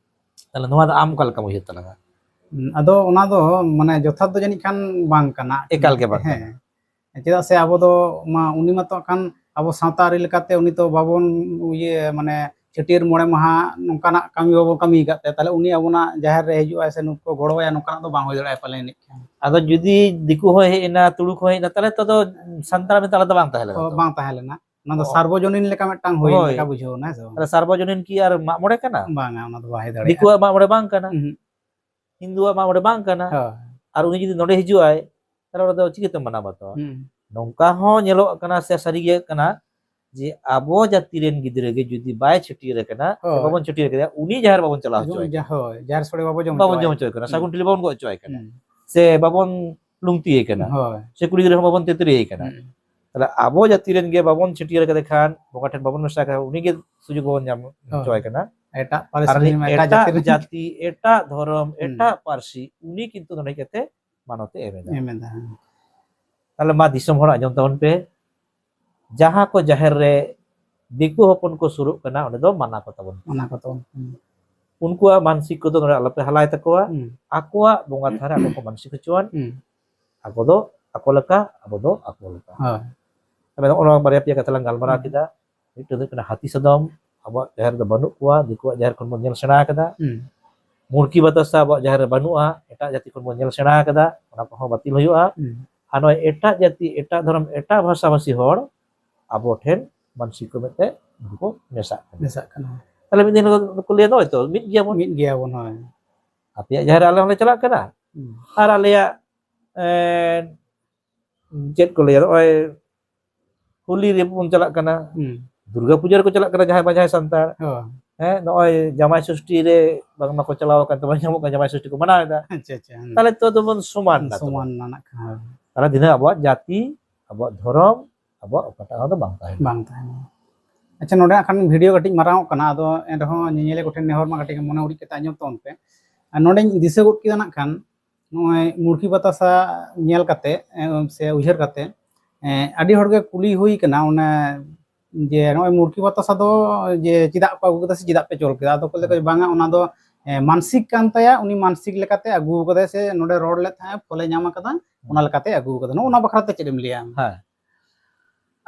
ᱛᱟᱦᱞᱮ ᱱᱚᱣᱟ ᱫᱚ ᱟᱢ ᱚᱠᱟ ᱞᱮᱠᱟᱢ ᱩᱭᱦᱟᱹᱨ ᱛᱟᱞᱟᱝᱟ? ᱦᱩᱸ, ᱟᱫᱚ ᱚᱱᱟ ᱫᱚ ᱢᱟᱱᱮ ᱡᱚᱛᱷᱟᱛ ᱫᱚ ᱡᱟᱹᱱᱤᱡ ᱠᱷᱟᱱ ᱵᱟᱝ ᱠᱟᱱᱟ᱾ ᱮᱠᱟᱞ ᱜᱮ ᱵᱟᱝ ᱦᱮᱸ᱾ ᱠᱟᱱᱟ᱾ ᱪᱮᱫᱟᱜ ᱥᱮ ᱟᱵᱚ ᱫᱚ ᱢᱟ, ᱩᱱᱤ ᱢᱟᱛᱚ ᱦᱟᱸᱜ ᱠᱷᱟᱱ ᱟᱵᱚ ᱥᱟᱶᱛᱟ ᱟᱹᱨᱤ ᱞᱮᱠᱟᱛᱮ ᱩᱱᱤ ᱛᱚ ᱵᱟᱵᱚᱱ ᱤᱭᱟᱹ, ᱢᱟᱱᱮ ᱪᱷᱟᱹᱴᱭᱟᱹᱨ ᱢᱚᱬᱮ ᱢᱟᱦᱟ ᱱᱚᱝᱠᱟᱱᱟᱜ ᱠᱟᱹᱢᱤ ᱵᱟᱵᱚᱱ ᱠᱟᱹᱢᱤ ᱟᱠᱟᱫ ᱛᱟᱭᱟ, ᱛᱟᱦᱚᱞᱮ ᱩᱱᱤ ᱟᱵᱚᱱᱟᱜ ᱡᱟᱦᱮᱨ ᱨᱮ ᱦᱤᱡᱩᱜᱼᱟᱭ ᱥᱮ ᱱᱩᱠᱩ ᱠᱚ ᱜᱚᱲᱚᱣᱟᱭᱟ, ᱱᱚᱝᱠᱟᱱᱟᱜ ᱫᱚ ᱵᱟᱝ ᱦᱩᱭ ᱫᱟᱲᱮᱭᱟᱜᱼᱟ ᱯᱟᱞᱮ ᱮᱱᱮᱡ ᱠᱷᱟᱱ᱾ ᱟᱫᱚ ᱡᱩᱫᱤ ᱫᱤᱠᱩ ᱦᱚᱸ ᱦᱮᱡ ᱮᱱᱟ, ᱛᱩᱲᱩᱠ ᱦᱚᱸ ᱦᱮᱡ ᱮᱱᱟ, ᱛᱟᱦᱚᱞᱮ ᱛᱚ ᱟᱫᱚ ᱥᱟᱱᱛᱟᱲ ᱢᱮᱱᱛᱮ ᱟᱞᱟᱫᱟ ᱵᱟᱝ ᱛᱟᱦᱮᱸ ᱞᱮᱱᱟ ᱚ, ᱛᱚ᱾ ᱵᱟᱝ ᱛᱟᱦᱮᱸ ᱞᱮᱱᱟ᱾ ᱚᱱᱟ ᱫᱚ ᱚ᱾ ᱥᱟᱨᱵᱚᱡᱚᱱᱤᱱ ᱞᱮᱠᱟ ᱢᱤᱫᱴᱟᱝ ᱦᱩᱭ ᱦᱳᱭ᱾ ᱞᱮᱠᱟ ᱵᱩᱡᱷᱟᱹᱣ ᱮᱱᱟ, ᱦᱮᱸ ᱥᱮ ᱵᱟᱝ? ᱛᱟᱦᱚᱞᱮ ᱥᱟᱨᱵᱚᱡᱚᱱᱤᱱ ᱠᱤ ᱟᱨ ᱢᱟᱜ ᱢᱚᱬᱮ ᱠᱟᱱᱟ? ᱵᱟᱝᱟ, ᱚᱱᱟ ᱫᱚ ᱵᱟᱭ ᱫᱟᱲᱮᱭᱟᱜᱼᱟ᱾ ᱫᱤᱠᱩᱣᱟᱜ ᱢᱟᱜ ᱢᱚᱬᱮ ᱵᱟᱝ ᱠᱟᱱᱟ, ᱩᱦᱩᱸ᱾ ᱦᱤᱱᱫᱩᱣᱟᱜ ᱢᱟᱜ ᱢᱚᱬᱮ ᱵᱟᱝ ᱠᱟᱱᱟ᱾ ᱦᱳᱭ᱾ ᱟᱨ ᱩᱱᱤ ᱡᱩᱫᱤ ᱱᱚᱰᱮ ᱦᱤᱡᱩᱜ ᱟᱭ, ᱛᱟᱦᱚᱞᱮ ᱚᱸᱰᱮ ᱫᱚ ᱪᱤᱠᱟᱹᱛᱮᱢ ᱢᱟᱱᱟᱣ ᱵᱟᱛᱟᱣᱟ? ᱦᱩᱸ᱾ ᱱᱚᱝᱠᱟ ᱦᱚᱸ ᱧᱮᱞᱚᱜ ᱠᱟᱱᱟ ᱥᱮ ᱥᱟᱹᱨᱤ ᱜᱮ ᱠᱟᱱᱟ ᱡᱮ ᱟᱵᱚ ᱡᱟᱹᱛᱤ ᱨᱮᱱ ᱜᱤᱫᱽᱨᱟᱹ ᱜᱮ ᱡᱩᱫᱤ ᱵᱟᱭ ᱪᱷᱟᱹᱴᱭᱟᱹᱨ ᱟᱠᱟᱱᱟ ᱥᱮ ᱦᱳᱭ᱾ ᱵᱟᱵᱚᱱ ᱪᱷᱟᱹᱴᱭᱟᱹᱨ ᱟᱠᱟᱫᱮᱭᱟ, ᱩᱱᱤ ᱡᱟᱦᱮᱨ ᱵᱟᱵᱚᱱ ᱪᱟᱞᱟᱣ ᱦᱚᱪᱚ ᱟᱭ ᱠᱟᱱᱟ᱾ ᱦᱳᱭ, ᱡᱟᱦᱮᱨ ᱥᱳᱲᱮ ᱵᱟᱵᱚ ᱡᱚᱢ ᱵᱟᱵᱚᱱ ᱦᱚᱪᱚ ᱡᱚᱢ ᱟᱭ ᱦᱚᱪᱚ ᱟᱭ ᱠᱟᱱᱟ, ᱦᱩᱸ᱾ ᱥᱟᱹᱜᱩᱱ ᱴᱷᱤᱞᱤ ᱵᱟᱵᱚᱱ ᱜᱚᱜ ᱦᱚᱪᱚ ᱟᱭ ᱠᱟᱱᱟ, ᱦᱩᱸ᱾ ᱥᱮ ᱵᱟᱵᱚᱱ ᱞᱩᱝᱛᱤ ᱟᱭ ᱠᱟᱱᱟ, ᱦᱳᱭ᱾ ᱥᱮ ᱠᱩᱲᱤ ᱜᱤᱫᱽᱨᱟᱹ ᱦᱚᱸ ᱵᱟᱵᱚᱱ ᱛᱮᱛᱨᱤ ᱟᱭ ᱠᱟᱱᱟ᱾ ᱦᱩᱸ᱾ ᱛᱟᱦᱞᱮ ᱟᱵᱚ ᱡᱟᱹᱛᱤ ᱨᱮᱱ ᱜᱮ ᱵᱟᱵᱚᱱ ᱪᱷᱟᱹᱴᱭᱟᱹᱨ ᱟᱠᱟᱫᱮ ᱠᱷᱟᱱ, ᱵᱚᱸᱜᱟ ᱴᱷᱮᱱ ᱵᱟᱵᱚᱱ ᱢᱮᱥᱟ ᱟᱠᱟᱫ ᱠᱷᱟᱱ, ᱩᱱᱤ ᱜᱮ ᱥᱩᱡᱳᱜᱽ ᱵᱟᱵᱚᱱ ᱧᱟᱢ ᱦᱳᱭ᱾ ᱦᱚᱪᱚ ᱟᱭ ᱠᱟᱱᱟ᱾ ᱮᱴᱟᱜ ᱟᱨ ᱯᱟᱹᱨᱤᱥ ᱩᱱᱤ ᱨᱮᱱ ᱮᱴᱟᱜ ᱮᱴᱟᱜ ᱡᱟᱹᱛᱤ ᱨᱮᱱ ᱡᱟᱹᱛᱤ, ᱮᱴᱟᱜ ᱫᱷᱚᱨᱚᱢ, ᱦᱩᱸ᱾ ᱮᱴᱟᱜ ᱯᱟᱹᱨᱥᱤ, ᱩᱱᱤ ᱠᱤᱱᱛᱩ ᱱᱚᱰᱮ ᱦᱮᱡ ᱠᱟᱛᱮ ᱢᱟᱱᱚᱛ ᱮ ᱮᱢ ᱮᱫᱟ᱾ ᱮᱢ ᱮᱫᱟ, ᱦᱮᱸ᱾ ᱛᱟᱦᱞᱮ ᱢᱟ ᱫᱤᱥᱚᱢ ᱦᱚᱲ ᱟᱸᱡᱚᱢ ᱛᱟᱵᱚᱱ ᱯᱮ, ᱡᱟᱦᱟᱸ ᱠᱚ ᱡᱟᱦᱮᱨ ᱨᱮ ᱫᱤᱠᱩ ᱦᱚᱯᱚᱱ ᱠᱚ ᱥᱩᱨᱩᱜ ᱠᱟᱱᱟ, ᱚᱸᱰᱮ ᱫᱚ ᱢᱟᱱᱟ ᱠᱚ ᱛᱟᱵᱚᱱ ᱯᱮ᱾ ᱚᱱᱟ ᱠᱚ ᱛᱟᱵᱚᱱ ᱯᱮ᱾ ᱩᱱᱠᱩᱣᱟᱜ ᱢᱟᱱᱥᱤᱠ ᱠᱚᱫᱚ ᱱᱚᱰᱮ ᱟᱞᱚᱯᱮ ᱦᱟᱞᱟᱭ ᱛᱟᱠᱚᱣᱟ᱾ ᱦᱩᱸ᱾ ᱟᱠᱚᱣᱟᱜ ᱵᱚᱸᱜᱟ ᱛᱷᱟᱱ ᱨᱮ ᱟᱠᱚ ᱠᱚ ᱢᱟᱱᱥᱤᱠ ᱦᱚᱪᱚᱣᱟᱱ᱾ ᱦᱩᱸ᱾ ᱟᱠᱚ ᱫᱚ ᱟᱠᱚ ᱞᱮᱠᱟ, ᱟᱵᱚ ᱫᱚ ᱟᱠᱚ ᱞᱮᱠᱟ᱾ ᱦᱳᱭ᱾ ᱛᱚᱵᱮ ᱱᱚᱜᱼᱚ ᱱᱚᱣᱟ ᱵᱟᱨᱭᱟ ᱯᱮᱭᱟ ᱠᱟᱛᱷᱟ ᱞᱟᱝ ᱜᱟᱞᱢᱟᱨᱟᱣ ᱦᱩᱸ᱾ ᱠᱮᱫᱟ᱾ ᱢᱤᱫᱴᱟᱝ ᱫᱚ ᱦᱩᱭᱩᱜ ᱠᱟᱱᱟ ᱦᱟᱹᱛᱤ ᱥᱟᱫᱚᱢ, ᱟᱵᱚᱣᱟᱜ ᱡᱟᱦᱮᱨ ᱨᱮᱫᱚ ᱵᱟᱹᱱᱩᱜ ᱠᱚᱣᱟ, ᱫᱤᱠᱩᱣᱟᱜ ᱡᱟᱦᱮᱨ ᱠᱷᱚᱱ ᱵᱚᱱ ᱧᱮᱞ ᱥᱮᱬᱟ ᱟᱠᱟᱫᱟ᱾ ᱦᱩᱸ᱾ ᱢᱩᱲᱠᱤ ᱵᱟᱛᱟᱥᱟ ᱟᱵᱚᱣᱟᱜ ᱡᱟᱦᱮᱨ ᱨᱮ ᱵᱟᱹᱱᱩᱜᱼᱟ, ᱮᱴᱟᱜ ᱡᱟᱹᱛᱤ ᱠᱷᱚᱱ ᱵᱚᱱ ᱧᱮᱞ ᱥᱮᱬᱟ ᱟᱠᱟᱫᱟ, ᱚᱱᱟ ᱠᱚᱦᱚᱸ ᱵᱟᱹᱛᱤᱞ ᱦᱩᱭᱩᱜᱼᱟ᱾ ᱦᱩᱸ᱾ ᱟᱨ ᱱᱚᱜᱼᱚᱭ ᱮᱴᱟᱜ ᱡᱟᱹᱛᱤ, ᱮᱴᱟᱜ ᱫᱷᱚᱨᱚᱢ, ᱮᱴᱟᱜ ᱵᱷᱟᱥᱟᱵᱷᱟᱥᱤ ᱦᱚᱲ ᱟᱵᱚ ᱴᱷᱮᱱ ᱢᱟᱱᱥᱤᱠ ᱠᱚ ᱢᱮᱱᱛᱮ ᱩᱱᱠᱩ ᱠᱚ ᱢᱮᱥᱟᱜ ᱠᱟᱱᱟ᱾ ᱢᱮᱥᱟᱜ ᱠᱟᱱᱟ᱾ ᱛᱟᱦᱞᱮ ᱢᱤᱫ ᱫᱤᱱ ᱦᱤᱞᱳᱜ ᱠᱚ ᱞᱟᱹᱭᱟ, "ᱱᱚᱜᱼᱚᱭ ᱛᱚ ᱢᱤᱫ ᱜᱮᱭᱟᱵᱚᱱ, ᱢᱤᱫ ᱜᱮᱭᱟᱵᱚᱱ, ᱦᱳᱭ᱾ ᱟᱯᱮᱭᱟᱜ ᱡᱟᱦᱮᱨ ᱨᱮ ᱟᱞᱮ ᱦᱚᱸᱞᱮ ᱪᱟᱞᱟᱜ ᱠᱟᱱᱟ, ᱦᱩᱸ᱾ ᱟᱨ ᱟᱞᱮᱭᱟᱜ, ᱮᱸ, ᱪᱮᱫ ᱠᱚ ᱞᱟᱹᱭᱟ, ᱱᱚᱜᱼᱚᱭ ᱦᱳᱞᱤ ᱨᱮᱵᱚᱱ ᱪᱟᱞᱟᱜ ᱠᱟᱱᱟ, ᱦᱩᱸ᱾ ᱫᱩᱨᱜᱟ ᱯᱩᱡᱟᱹ ᱨᱮᱠᱚ ᱪᱟᱞᱟᱜ ᱠᱟᱱᱟ ᱡᱟᱦᱟᱸᱭ ᱵᱟᱝ ᱡᱟᱦᱟᱸᱭ ᱥᱟᱱᱛᱟᱲ,ᱦᱳᱭ᱾ ᱦᱮᱸ, ᱱᱚᱜᱼᱚᱭ ᱡᱟᱢᱟᱭ ᱥᱚᱥᱴᱤ ᱨᱮ ᱵᱟᱝᱢᱟ ᱠᱚ ᱪᱟᱞᱟᱣ ᱟᱠᱟᱱ ᱛᱟᱵᱚᱱᱟ, ᱧᱟᱢᱚᱜ ᱠᱟᱱᱟ, ᱡᱟᱢᱟᱭ ᱥᱚᱥᱴᱤ ᱠᱚ ᱢᱟᱱᱟᱣ ᱮᱫᱟ, ᱟᱪᱪᱷᱟ, ᱟᱪᱪᱷᱟ, ᱦᱩᱸ᱾ ᱛᱟᱦᱞᱮ ᱛᱚ ᱫᱚᱵᱚᱱ ᱥᱚᱢᱟᱱ ᱮᱱᱟ ᱛᱚ᱾ ᱥᱚᱢᱟᱱ ᱨᱮᱱᱟᱜ ᱠᱟᱱᱟ᱾ ᱛᱟᱦᱞᱮ ᱫᱷᱤᱱᱟᱹᱝ ᱟᱵᱚᱣᱟᱜ ᱡᱟᱹᱛᱤ, ᱟᱵᱚᱣᱟᱜ ᱫᱷᱚᱨᱚᱢ, ᱟᱵᱚᱣᱟᱜ ᱚᱠᱟᱴᱟᱜ ᱦᱚᱸ ᱫᱚ ᱵᱟᱝ ᱛᱟᱦᱮᱱᱟ᱾ ᱵᱟᱝ ᱛᱟᱦᱮᱱᱟ᱾ ᱟᱪᱪᱷᱟ, ᱱᱚᱰᱮ ᱦᱟᱸᱜ ᱠᱷᱟᱱ ᱵᱷᱤᱰᱤᱭᱳ ᱠᱟᱹᱴᱤᱡ ᱢᱟᱨᱟᱝ ᱚᱜ ᱠᱟᱱᱟ, ᱟᱫᱚ ᱮᱱᱨᱮᱦᱚᱸ ᱧᱮᱧᱮᱞᱤᱭᱟᱹ ᱠᱚᱴᱷᱮᱱ ᱱᱮᱦᱚᱨ ᱢᱟ ᱠᱟᱹᱴᱤᱡ ᱢᱚᱱᱮ ᱩᱨᱤᱡ ᱠᱟᱛᱮ ᱟᱸᱡᱚᱢ ᱛᱟᱵᱚᱱ ᱯᱮ᱾ ᱟᱨ ᱱᱚᱰᱮᱧ ᱫᱤᱥᱟᱹ ᱜᱚᱫ ᱠᱮᱫᱟ ᱱᱟᱜ ᱠᱷᱟᱱ, ᱱᱚᱜᱼᱚᱭ ᱢᱩᱲᱠᱤ ᱵᱟᱛᱟᱥᱟ ᱧᱮᱞ ᱠᱟᱛᱮ, ᱮ, ᱥᱮ ᱩᱭᱦᱟᱹᱨ ᱠᱟᱛᱮ, ᱮ, ᱟᱹᱰᱤ ᱦᱚᱲᱜᱮ ᱠᱩᱞᱤ ᱦᱩᱭ ᱠᱟᱱᱟ, ᱚᱱᱮ ᱡᱮ ᱱᱚᱜᱼᱚᱭ ᱢᱩᱲᱠᱤ ᱵᱟᱛᱟᱥᱟ ᱫᱚ ᱡᱮ ᱪᱮᱫᱟᱜ ᱠᱚ ᱟᱹᱜᱩ ᱠᱮᱫᱟ ᱥᱮ ᱪᱮᱫᱟᱜ ᱯᱮ ᱪᱚᱞ ᱠᱮᱫᱟ? ᱟᱫᱚ ᱠᱚ ᱞᱟᱹᱭ ᱠᱮᱫᱟ, "ᱵᱟᱝᱟ, ᱚᱱᱟ ᱫᱚ, ᱮ, ᱢᱟᱱᱥᱤᱠ ᱠᱟᱱ ᱛᱟᱭᱟ, ᱩᱱᱤ ᱢᱟᱱᱥᱤᱠ ᱞᱮᱠᱟᱛᱮ ᱟᱹᱜᱩ ᱠᱟᱫᱟᱭ, ᱥᱮ ᱱᱚᱰᱮ ᱨᱚᱲ ᱞᱮᱫ ᱛᱟᱦᱮᱸᱫ, ᱯᱷᱚᱞᱮ ᱧᱟᱢ ᱟᱠᱟᱫᱟ, ᱚᱱᱟ ᱞᱮᱠᱟᱛᱮ ᱟᱹᱜᱩ ᱠᱟᱫᱟ᱾" ᱱᱚᱜᱼᱚ ᱱᱚᱣᱟ ᱵᱟᱠᱷᱨᱟ ᱛᱮ ᱪᱮᱫ ᱮᱢ ᱞᱟᱹᱭᱟ ᱟᱢ? ᱦᱮᱸ,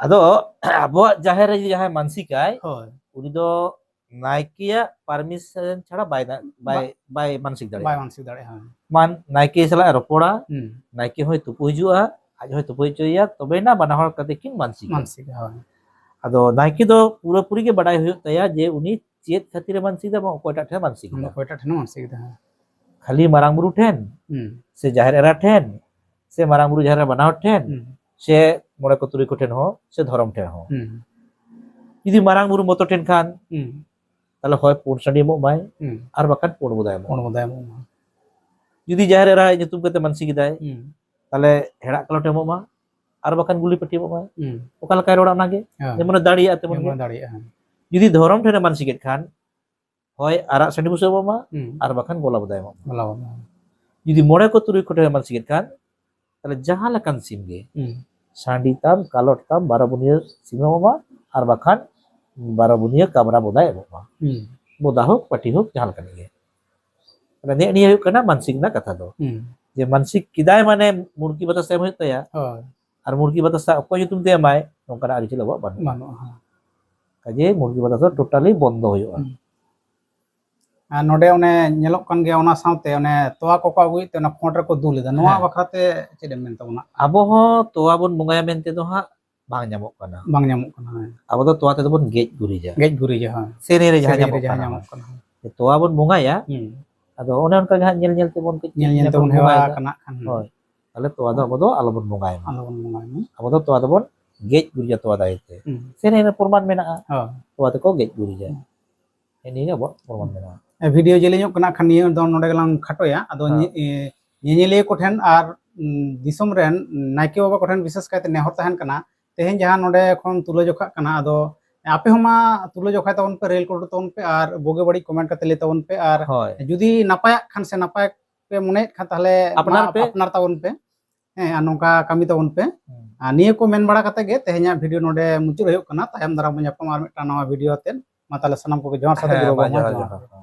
ᱟᱫᱚ ᱟᱵᱚᱣᱟᱜ ᱡᱟᱦᱮᱨ ᱨᱮ ᱡᱩᱫᱤ ᱡᱟᱦᱟᱸᱭ ᱢᱟᱱᱥᱤᱠᱟᱭ, ᱦᱳᱭ᱾ ᱩᱱᱤ ᱫᱚ ᱱᱟᱭᱠᱮᱭᱟᱜ ᱯᱟᱨᱢᱤᱥᱚᱱ ᱪᱷᱟᱲᱟ ᱵᱟᱭ ᱫᱟ- ᱵᱟᱭ ᱵᱟᱭ ᱢᱟᱱᱥᱤᱠ ᱫᱟᱲᱮᱭᱟᱜᱼᱟ᱾ ᱵᱟᱭ ᱢᱟᱱᱥᱤᱠ ᱫᱟᱲᱮᱭᱟᱜᱼᱟ᱾ ᱦᱳᱭ᱾ ᱢᱟᱱ ᱱᱟᱭᱠᱮ ᱥᱟᱞᱟᱜ ᱮ ᱨᱚᱯᱚᱲᱟ, ᱦᱩᱸ᱾ ᱱᱟᱭᱠᱮ ᱦᱚᱸᱭ ᱛᱩᱯᱩ ᱦᱤᱡᱩᱜᱼᱟ, ᱟᱡ ᱦᱚᱸᱭ ᱛᱩᱯᱩ ᱦᱚᱪᱚᱭᱮᱭᱟ, ᱛᱚᱵᱮᱭᱮᱱᱟ ᱵᱟᱱᱟ ᱦᱚᱲ ᱠᱟᱛᱮ ᱠᱤᱱ ᱢᱟᱱᱥᱤᱠᱟ᱾ ᱢᱟᱱᱥᱤᱠ, ᱦᱳᱭ᱾ ᱟᱫᱚ ᱱᱟᱭᱠᱮ ᱫᱚ ᱯᱩᱨᱟᱹᱯᱩᱨᱤ ᱜᱮ ᱵᱟᱰᱟᱭ ᱦᱩᱭᱩᱜ ᱛᱟᱭᱟ ᱡᱮ ᱩᱱᱤ ᱪᱮᱫ ᱠᱷᱟᱹᱛᱤᱨᱮ ᱢᱟᱱᱥᱤᱠ ᱫᱟ ᱵᱟᱝ ᱚᱠᱚᱭᱴᱟᱜ ᱴᱷᱮᱱ ᱢᱟᱱᱥᱤᱠ ᱚᱱᱟ ᱫᱟ᱾ ᱚᱠᱚᱭᱴᱟᱜ ᱴᱷᱮᱱ ᱢᱟᱱᱥᱤᱠ ᱫᱟ, ᱦᱮᱸ᱾ ᱠᱷᱟᱹᱞᱤ ᱢᱟᱨᱟᱝ ᱵᱩᱨᱩ ᱴᱷᱮᱱ ᱦᱩᱸ᱾ ᱥᱮ ᱡᱟᱦᱮᱨ ᱮᱨᱟ ᱴᱷᱮᱱ ᱥᱮ ᱢᱟᱨᱟᱝ ᱵᱩᱨᱩ ᱡᱟᱦᱮᱨ ᱮᱨᱟ ᱵᱟᱱᱟ ᱦᱚᱲ ᱴᱷᱮᱱ ᱦᱩᱸ᱾ ᱥᱮ ᱢᱚᱬᱮ ᱠᱚ ᱛᱩᱨᱩᱭ ᱠᱚ ᱴᱷᱮᱱ ᱦᱚᱸ ᱥᱮ ᱫᱷᱚᱨᱚᱢ ᱴᱷᱮᱱ ᱦᱚᱸ᱾ ᱦᱩᱸ᱾ ᱡᱩᱫᱤ ᱢᱟᱨᱟᱝ ᱵᱩᱨᱩ ᱢᱚᱛᱚ ᱴᱷᱮᱱ ᱠᱷᱟᱱ ᱦᱩᱸ᱾ ᱛᱟᱦᱞᱮ ᱦᱚᱭ ᱯᱩᱸᱰ ᱥᱟᱺᱰᱤ ᱮᱢᱚᱜ ᱢᱟᱭ ᱦᱩᱸ᱾ ᱟᱨ ᱵᱟᱠᱷᱟᱱ ᱯᱩᱸᱰ ᱵᱚᱫᱟ ᱮᱢᱚᱜ ᱯᱩᱸᱰ ᱢᱟᱭ᱾ ᱵᱚᱫᱟ ᱮᱢᱚᱜ ᱢᱟ᱾ ᱡᱩᱫᱤ ᱡᱟᱦᱮᱨ ᱮᱨᱟ ᱧᱩᱛᱩᱢ ᱠᱟᱛᱮ ᱢᱟᱱᱥᱤᱠ ᱮᱫᱟᱭ ᱦᱩᱸ᱾ ᱛᱟᱦᱞᱮ ᱦᱮᱲᱟᱜ ᱠᱟᱞᱚᱴ ᱮᱢᱚᱜ ᱢᱟ ᱟᱨ ᱵᱟᱠᱷᱟᱱ ᱜᱩᱞᱤ ᱯᱟᱹᱴᱤ ᱮᱢᱚᱜ ᱢᱟᱭ᱾ ᱦᱩᱸ᱾ ᱚᱠᱟ ᱞᱮᱠᱟᱭ ᱨᱚᱲᱟ ᱚᱱᱟᱜᱮ᱾ ᱦᱮᱸ᱾ ᱡᱮᱢᱚᱱᱮ ᱫᱟᱲᱮᱭᱟᱜᱼᱟ ᱛᱮᱢᱚᱱ ᱜᱮ᱾ ᱡᱮᱢᱚᱱ ᱫᱟᱲᱮᱭᱟᱜᱼᱟ, ᱦᱮᱸ᱾ ᱡᱩᱫᱤ ᱫᱷᱚᱨᱚᱢ ᱴᱷᱮᱱᱮ ᱢᱟᱱᱥᱤᱠᱮᱫ ᱠᱷᱟᱱ ᱦᱚᱭ ᱟᱨᱟᱜ ᱥᱟᱺᱰᱤ ᱵᱩᱥᱟᱹᱜ ᱮᱢᱚᱜ ᱢᱟ ᱦᱩᱸ᱾ ᱟᱨ ᱵᱟᱠᱷᱟᱱ ᱜᱚᱞᱟ ᱵᱚᱫᱟ ᱮᱢᱚᱜ ᱢᱟ᱾ ᱜᱚᱞᱟ ᱵᱚᱫᱟ᱾ ᱡᱩᱫᱤ ᱢᱚᱬᱮ ᱠᱚ ᱛᱩᱨᱩᱭ ᱠᱚ ᱴᱷᱮᱱᱮ ᱢᱟᱱᱥᱤᱠᱮᱫ ᱠᱷᱟᱱ ᱛᱟᱦᱞᱮ ᱡᱟᱦᱟᱸ ᱞᱮᱠᱟᱱ ᱥᱤᱢ ᱜᱮ ᱦᱩᱸ᱾ ᱥᱟᱺᱰᱤ ᱛᱟᱢ, ᱠᱟᱞᱚᱴ ᱛᱟᱢ, ᱵᱟᱨᱚ ᱵᱩᱱᱤᱭᱟᱹ ᱥᱤᱢ ᱮᱢᱚᱜ ᱢᱟ ᱟᱨ ᱵᱟᱠᱷᱟᱱ ᱵᱟᱨᱚ ᱵᱩᱱᱤᱭᱟᱹ ᱠᱟᱢᱨᱟ ᱵᱚᱫᱟᱭ ᱮᱢᱚᱜ ᱢᱟ᱾ ᱦᱩᱸ᱾ ᱵᱚᱫᱟ ᱦᱳᱠ, ᱯᱟᱹᱴᱷᱤ ᱦᱳᱠ, ᱡᱟᱦᱟᱸ ᱞᱮᱠᱟᱱᱤᱡ ᱜᱮ᱾ ᱛᱟᱦᱞᱮ ᱱᱮᱜᱼᱮ ᱱᱤᱭᱟᱹ ᱦᱩᱭᱩᱜ ᱠᱟᱱᱟ ᱢᱟᱱᱥᱤᱠ ᱨᱮᱱᱟᱜ ᱠᱟᱛᱷᱟ ᱫᱚ᱾ ᱦᱩᱸ᱾ ᱡᱮ ᱢᱟᱱᱥᱤᱠ ᱠᱮᱫᱟᱭ ᱢᱟᱱᱮ ᱢᱩᱨᱜᱤ ᱵᱟᱛᱟᱥᱟ ᱮᱢ ᱦᱩᱭᱩᱜ ᱛᱟᱭᱟ᱾ ᱦᱳᱭ᱾ ᱟᱨ ᱢᱩᱨᱜᱤ ᱵᱟᱛᱟᱥᱟ ᱚᱠᱚᱭ ᱧᱩᱛᱩᱢ ᱛᱮ ᱮᱢᱟᱭ, ᱱᱚᱝᱠᱟᱱᱟᱜ ᱟᱹᱨᱤᱪᱟᱹᱞᱤ ᱟᱵᱚᱣᱟᱜ ᱵᱟᱹᱱᱩᱜᱼᱟ᱾ ᱵᱟᱹᱱᱩᱜᱼᱟ, ᱦᱮᱸ᱾ ᱠᱟᱡᱮ ᱢᱩᱨᱜᱤ ᱵᱟᱛᱟᱥᱟ ᱫᱚ ᱴᱳᱴᱟᱞᱤ ᱵᱚᱱᱫᱚ ᱦᱩᱭᱩᱜᱼᱟ᱾ ᱦᱩᱸ᱾ ᱟᱨ ᱱᱚᱰᱮ ᱚᱱᱮ ᱧᱮᱞᱚᱜ ᱠᱟᱱ ᱜᱮᱭᱟ, ᱚᱱᱟ ᱥᱟᱶᱛᱮ ᱚᱱᱮ ᱛᱚᱣᱟ ᱠᱚᱠᱚ ᱟᱹᱜᱩᱭᱮᱫ ᱛᱮ ᱚᱱᱟ ᱠᱷᱚᱸᱰ ᱨᱮᱠᱚ ᱫᱩᱞ ᱮᱫᱟ, ᱱᱚᱣᱟ ᱦᱮᱸ᱾ ᱵᱟᱠᱷᱨᱟᱛᱮ ᱪᱮᱫ ᱮᱢ ᱢᱮᱱ ᱛᱟᱵᱚᱱᱟ? ᱟᱵᱚ ᱦᱚᱸ ᱛᱚᱣᱟ ᱵᱚᱱ ᱵᱚᱸᱜᱟᱭᱟ ᱢᱮᱱᱛᱮ ᱫᱚ ᱦᱟᱸᱜ ᱵᱟᱝ ᱧᱟᱢᱚᱜ ᱠᱟᱱᱟ᱾ ᱵᱟᱝ ᱧᱟᱢᱚᱜ ᱠᱟᱱᱟ, ᱦᱮᱸ᱾ ᱟᱵᱚ ᱫᱚ ᱛᱚᱣᱟ ᱛᱮᱫᱚ ᱵᱚᱱ ᱜᱮᱡ ᱜᱩᱨᱤᱡᱟ᱾ ᱜᱮᱡ ᱜᱩᱨᱤᱡᱟ, ᱦᱮᱸ᱾ ᱥᱮᱨᱮᱧ ᱨᱮ ᱡᱟᱦᱟᱸ ᱥᱮᱨᱮᱧ ᱧᱟᱢᱚᱜ ᱨᱮ ᱡᱟᱦᱟᱸ ᱠᱟᱱᱟ᱾ ᱧᱟᱢᱚᱜ ᱠᱟᱱᱟ, ᱦᱮᱸ᱾ ᱡᱮ ᱛᱚᱣᱟ ᱵᱚᱱ ᱵᱚᱸᱜᱟᱭᱟ, ᱦᱩᱸ᱾ ᱟᱫᱚ ᱚᱱᱮ ᱚᱱᱠᱟ ᱜᱮ ᱦᱟᱸᱜ ᱧᱮᱞ ᱧᱮᱞ ᱛᱮᱵᱚᱱ ᱠᱟᱹᱡ ᱧᱮᱞ ᱧᱮᱞ ᱧᱮᱞ ᱛᱮᱵᱚᱱ ᱛᱮᱵᱚᱱ ᱦᱮᱣᱟ ᱵᱚᱸᱜᱟᱭᱮᱫᱟ᱾ ᱟᱠᱟᱱᱟ ᱠᱷᱟᱱ, ᱦᱮᱸ᱾ ᱦᱳᱭ, ᱛᱟᱦᱞᱮ ᱛᱚᱣᱟ ᱫᱚ ᱟᱵᱚ ᱫᱚ ᱟᱞᱚᱵᱚᱱ ᱵᱚᱸᱜᱟᱭ ᱢᱟ᱾ ᱟᱞᱚᱵᱚᱱ ᱵᱚᱸᱜᱟᱭ ᱢᱟ᱾ ᱟᱵᱚ ᱫᱚ ᱛᱚᱣᱟ ᱫᱚᱵᱚᱱ ᱜᱮᱡ ᱜᱩᱨᱤᱡᱟ ᱛᱚᱣᱟ ᱫᱟᱨᱮ ᱛᱮ᱾ ᱦᱩᱸ᱾ ᱥᱮᱨᱮᱧ ᱨᱮ ᱯᱨᱚᱢᱟᱱ ᱢᱮᱱᱟᱜᱼᱟ, ᱦᱳᱭ᱾ ᱛᱚᱣᱟ ᱛᱮᱠᱚ ᱜᱮᱡ ᱜᱩᱨᱤᱡᱟ᱾ ᱦᱩᱸ᱾ ᱱᱤᱭᱟᱹ ᱜᱮ ᱟᱵᱚᱣᱟᱜ ᱯᱨᱚᱢᱟᱱ ᱢᱮᱱᱟᱜᱼᱟ᱾ ᱮ, ᱵᱷᱤᱰᱤᱭᱳ ᱡᱮᱞᱮᱧᱚᱜ ᱠᱟᱱᱟ, ᱠᱷᱟᱱ ᱱᱤᱭᱟᱹ ᱫᱚ ᱱᱚᱰᱮ ᱜᱮᱞᱟᱝ ᱠᱷᱟᱴᱚᱭᱟ᱾ ᱟᱫᱚ ᱦᱮᱸ᱾ ᱧᱮ-, ᱮ, ᱧᱮᱧᱮᱞᱤᱭᱟᱹ ᱠᱚᱴᱷᱮᱱ ᱟᱨ, ᱩᱸ, ᱫᱤᱥᱚᱢ ᱨᱮᱱ ᱱᱟᱭᱠᱮ ᱵᱟᱵᱟ ᱠᱚᱴᱷᱮᱱ ᱵᱤᱥᱮᱥ ᱠᱟᱭᱛᱮ ᱱᱮᱦᱚᱨ ᱛᱟᱦᱮᱱ ᱠᱟᱱᱟ, ᱛᱮᱦᱮᱧ ᱡᱟᱦᱟᱸ ᱱᱚᱰᱮ ᱠᱷᱚᱱ ᱛᱩᱞᱟᱹ ᱡᱚᱠᱷᱟᱜ ᱠᱟᱱᱟ, ᱟᱫᱚ ᱟᱯᱮ ᱦᱚᱸ ᱢᱟ ᱛᱩᱞᱟᱹ ᱡᱚᱠᱷᱟᱭ ᱛᱟᱵᱚᱱ ᱯᱮ, ᱨᱮᱞ ᱠᱳᱰ ᱛᱟᱵᱚᱱ ᱯᱮ, ᱟᱨ ᱵᱩᱜᱤ ᱵᱟᱹᱲᱤᱡ ᱠᱚᱢᱮᱱᱴ ᱠᱟᱛᱮ ᱞᱟᱹᱭ ᱛᱟᱵᱚᱱ ᱯᱮ, ᱟᱨ ᱦᱳᱭ᱾ ᱡᱩᱫᱤ ᱱᱟᱯᱟᱭᱟᱜ ᱠᱷᱟᱱ ᱥᱮ ᱱᱟᱯᱟᱭ ᱯᱮ ᱢᱚᱱᱮᱭᱮᱫ ᱠᱷᱟᱱ, ᱛᱟᱦᱚᱞᱮ ᱟᱯᱱᱟᱨ ᱢᱟ ᱯᱮ᱾ ᱟᱯᱱᱟᱨ ᱛᱟᱵᱚᱱ ᱯᱮ᱾ ᱦᱮᱸ, ᱟᱨ ᱱᱚᱝᱠᱟ ᱠᱟᱹᱢᱤ ᱛᱟᱵᱚᱱ ᱯᱮ᱾ ᱦᱩᱸ᱾ ᱟᱨ ᱱᱤᱭᱟᱹ ᱠᱚ ᱢᱮᱱ ᱵᱟᱲᱟ ᱠᱟᱛᱮ ᱜᱮ ᱛᱮᱦᱮᱧᱟᱜ ᱵᱷᱤᱰᱤᱭᱳ ᱱᱚᱰᱮ ᱢᱩᱪᱟᱹᱫ ᱦᱩᱭᱩᱜ ᱠᱟᱱᱟ᱾ ᱛᱟᱭᱚᱢ ᱫᱟᱨᱟᱢ ᱵᱚᱱ ᱧᱟᱯᱟᱢᱟ ᱟᱨ ᱢᱤᱫᱴᱟᱝ ᱱᱟᱣᱟ ᱵᱷᱤᱰᱤᱭᱳ ᱟᱛᱮ᱾ ᱢᱟ ᱛᱟᱦᱚᱞᱮ ᱥᱟᱱᱟᱢ ᱠᱚᱜᱮ ᱡᱚᱦᱟᱨ, ᱥᱟᱛᱮ ᱦᱮᱸ, ᱡᱩᱲᱟᱹᱣ ᱢᱟ ᱵᱟᱝ, ᱢᱟ ᱡᱚᱦᱟᱨ, ᱡᱚᱦᱟᱨ᱾ ᱡᱚᱦᱟᱨ᱾